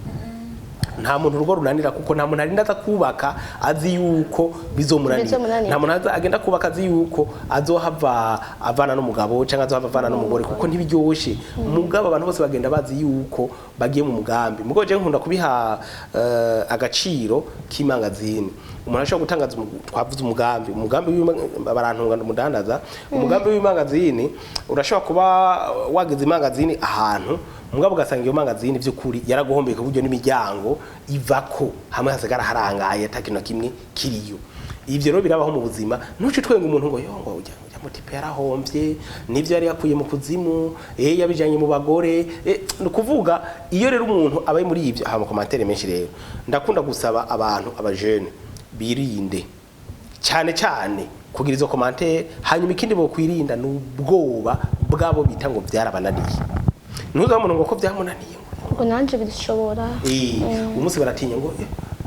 Nta muntu urugo runanira, kuko nta muntu arinda aza kubaka azi yuko bizomunanira. Bizomunanira. Nta muntu aza agenda kubaka azi yuko azohava avana n'umugabo cyangwa azohava avana n'umugore, kuko ntibiryoshe. Mugabo abantu bose bagenda bazi yuko bagiye mu mugambi. Mugabo je nkunda kubiha agaciro k'imangazini. Umuntu ashobora gutangaza twavuze umugambi barantunga umudandaza, umugambi w'imangazini. Urashobora kuba wageze imangazini ahantu, mugabo ugasanga iyo mangazini by'ukuri yaraguhombeye, ku buryo n'imiryango ivako, hamwe hasigara harangaye ata kintu na kimwe kiriyo. Ivyo rero birabaho mu buzima. Ntuce twenga umuntu ngo yo ngo ujya mutipe yarahomvye, nivyo yari yakuye mu kuzimu, yabijanye mu bagore. Ni ukuvuga iyo rero umuntu abaye muri ivyo hama commentaire menshi. Rero ndakunda gusaba abantu, abajene, birinde cyane cyane kugira izo commentaire. Hanyuma ikindi bokwirinda ni ubwoba bwabo bita ngo byarabananiye. Ntuza umuntu ngo ko byamunaniye ngo Ngo nanje bishobora. Umunsi baratinya ngo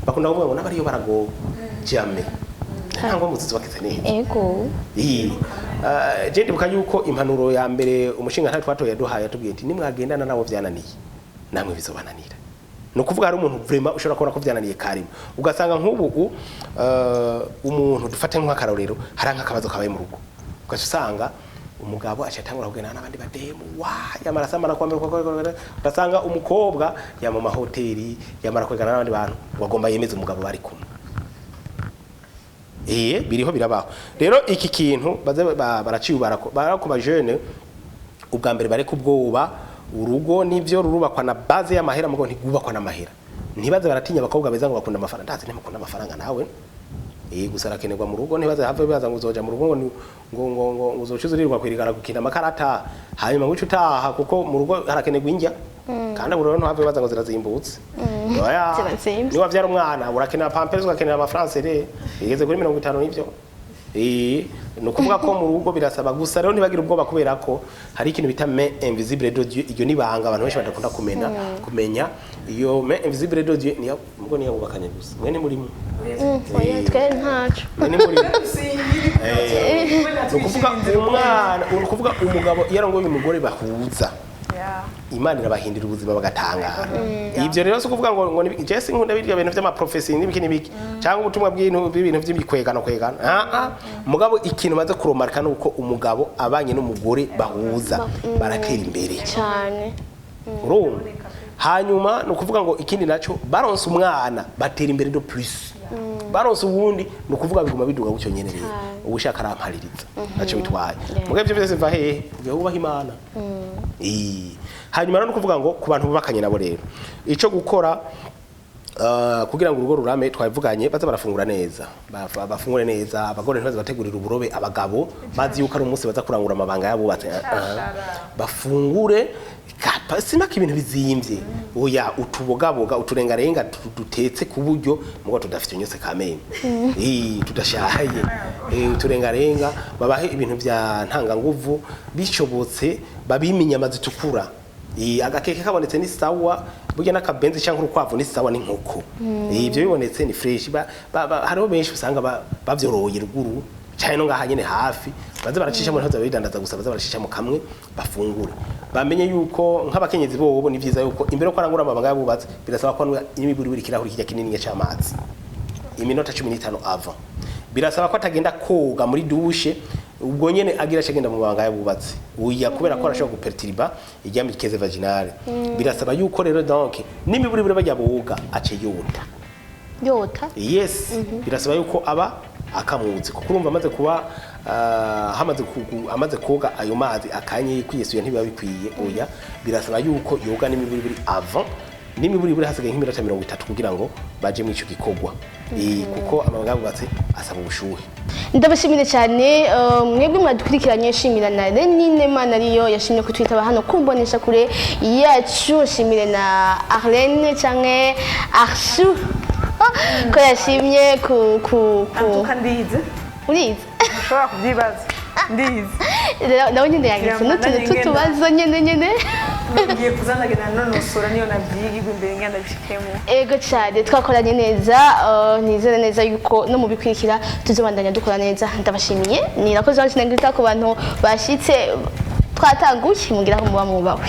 bakunda kuvuga ngo n'abariyo baragowe. Jamais, ntabwo muzizi bakize neza. Ego. Je ndibuka yuko impanuro ya mbere umushinga ntari twatoye yaduhaye, yatubwiye ati nimwagendana nabo byananiye, namwe bizobananira. Ni ukuvuga hari umuntu vraiment ushobora kubona ko byananiye karimo, ugasanga nk'ubu umuntu dufate nk'akarorero, hari nk'akabazo kabaye mu rugo, ugaca usanga umugabo aca atangura kugendana n'abandi bademu, wa yamara samara kwa mbere, ugasanga umukobwa yama mu mahoteli, yamara kwegana n'abandi bantu, ngo agomba yemeze umugabo bari kumwe. Biriho birabaho. Rero iki kintu baze baraciyubara barako bajene. Ubwa mbere bareka ubwoba. Urugo nivyo rurubakwa na base y'amahera, mugo ntigubakwa n'amahera. Ntibaze baratinya abakobwa beza ngo bakunda amafaranga. Ndazi ntimukunda amafaranga nawe. Gusa arakenerwa mu rugo. Ntibaze have baza ngo uzoja mu rugo ngo ngo uzoca uzurirwa kwirigara gukina amakarata, hanyuma ngo uce utaha, kuko mu rugo harakenerwa indya. Kandi ubu rero ntuhave baza ngo zirazimbutse. Oya. Zirazimvye. Niba wavyara umwana urakenera pampers, ugakenera amafrancais igeze kuri 50. Nivyo. Ni ukuvuga ko mu rugo birasaba gusa rero ntibagire ubwoba, kubera ko hari ikintu bita main invisible de Dieu. Iryo ni ibanga abantu benshi badakunda kumenya. Iyo main invisible de Dieu niyo mugo niyo bubakanye gusa, mwe ni murimo. Oya, twe ntaco. Mwe ni murimo. Ni ukuvuga umwana, ni ukuvuga umugabo iyo arongoye umugore bahuza, Imana irabahindura ubuzima bagatangara. Ibyo rero si ukuvuga ngo je sinkunda birya bintu vy'amaprofesi n'ibiki n'ibiki cyangwa ubutumwa bw'ibintu bw'ibintu vy'imikwegano kwegano. Ah, mugabo ikintu maze kuromarka nuko umugabo abanye n'umugore bahuza baratera imbere. Cyane. Urumva, hanyuma ni ukuvuga ngo ikindi naco, baronse umwana batera imbere de plus, baronse uwundi, ni ukuvuga biguma biduga gutyo nyene. Rero ubushaka arampaririza naco bitwaye. Mugabo ivyo byose biva hehe? Ugiye wubaha Imana. Hanyuma rero ni ukuvuga ngo ku bantu bubakanye nabo rero, ico gukora kugira ngo urugo rurame, twabivuganye, baza barafungura neza. Bafungure neza. Abagore ntibaze bategurira uburobe abagabo bazi yuko ari umunsi baza kurangura amabanga y'abubatse. Bafungure simaka ibintu bizimvye, oya, utubogaboga, uturengarenga dutetse ku buryo mugo tudafite unyose kameme, tudashaye. Uturengarenga, babahe ibintu vya ntanganguvu, bishobotse babime inyama zitukura. Agakeke kabonetse ni sawa, burya n'akabenzi cyangwa urukwavu ni sawa, n'inkoko. Ibyo bibonetse ni fresh. Hariho benshi usanga bavyoroye ruguru cyane no ngaha nyene hafi, baze baracishamo, ntibaze bidandaza gusa, baze baracishamo kamwe bafungure. Bamenye yuko nk'abakenyezi bobo ni vyiza yuko imbere ko arangura amabanga y'abubatsi, birasaba ko anywa imiburi buri kirahuri kijya kinini cy'amazi. iminota 15 avant. Birasaba ko atagenda koga muri douche ubwo nyene agira agenda mu mabanga y'abubatsi, oya, kubera ko arashobora guperturba irya muqueuse vaginale. Birasaba yuko rero donc n'imiburiburi bajya boga ace yota. Yota. Yes, birasaba yuko aba akamutse, kuko urumva amaze kuba hamaze amaze koga ayo mazi akanye kwiyesuye ntibiba bikwiye, oya. Birasaba yuko yoga n'imiburiburi avant, n'imiburiburi hasigaye nk'iminota 30 kugira ngo baje mu ico gikorwa. Kuko amabanga y'abubatsi asaba ubushuhe. Ndabashimire cyane mwebwe mwadukurikiranye. Shimira na Renine Manariyo yashimye kutwitaba hano kumbonesha kure yacu. Shimire na Arlene canke Arshu ko yashimye ku Antuka ndize. Urize. Ushobora kubyibaza, ndize. Nawe nyine yagize n'utuntu tw'utubazo nyene. Ngiye kuzanagenda nonosora niyo nabyigirwa imbere ngenda bishikemo. Ego cyane, twakoranye neza. Nizere neza yuko no mu bikurikira tuzobandanya dukora neza. Ndabashimiye, ni Irakoze Ange Ngita. Ku bantu bashitse twatanguye, mugira aho muba mubawe.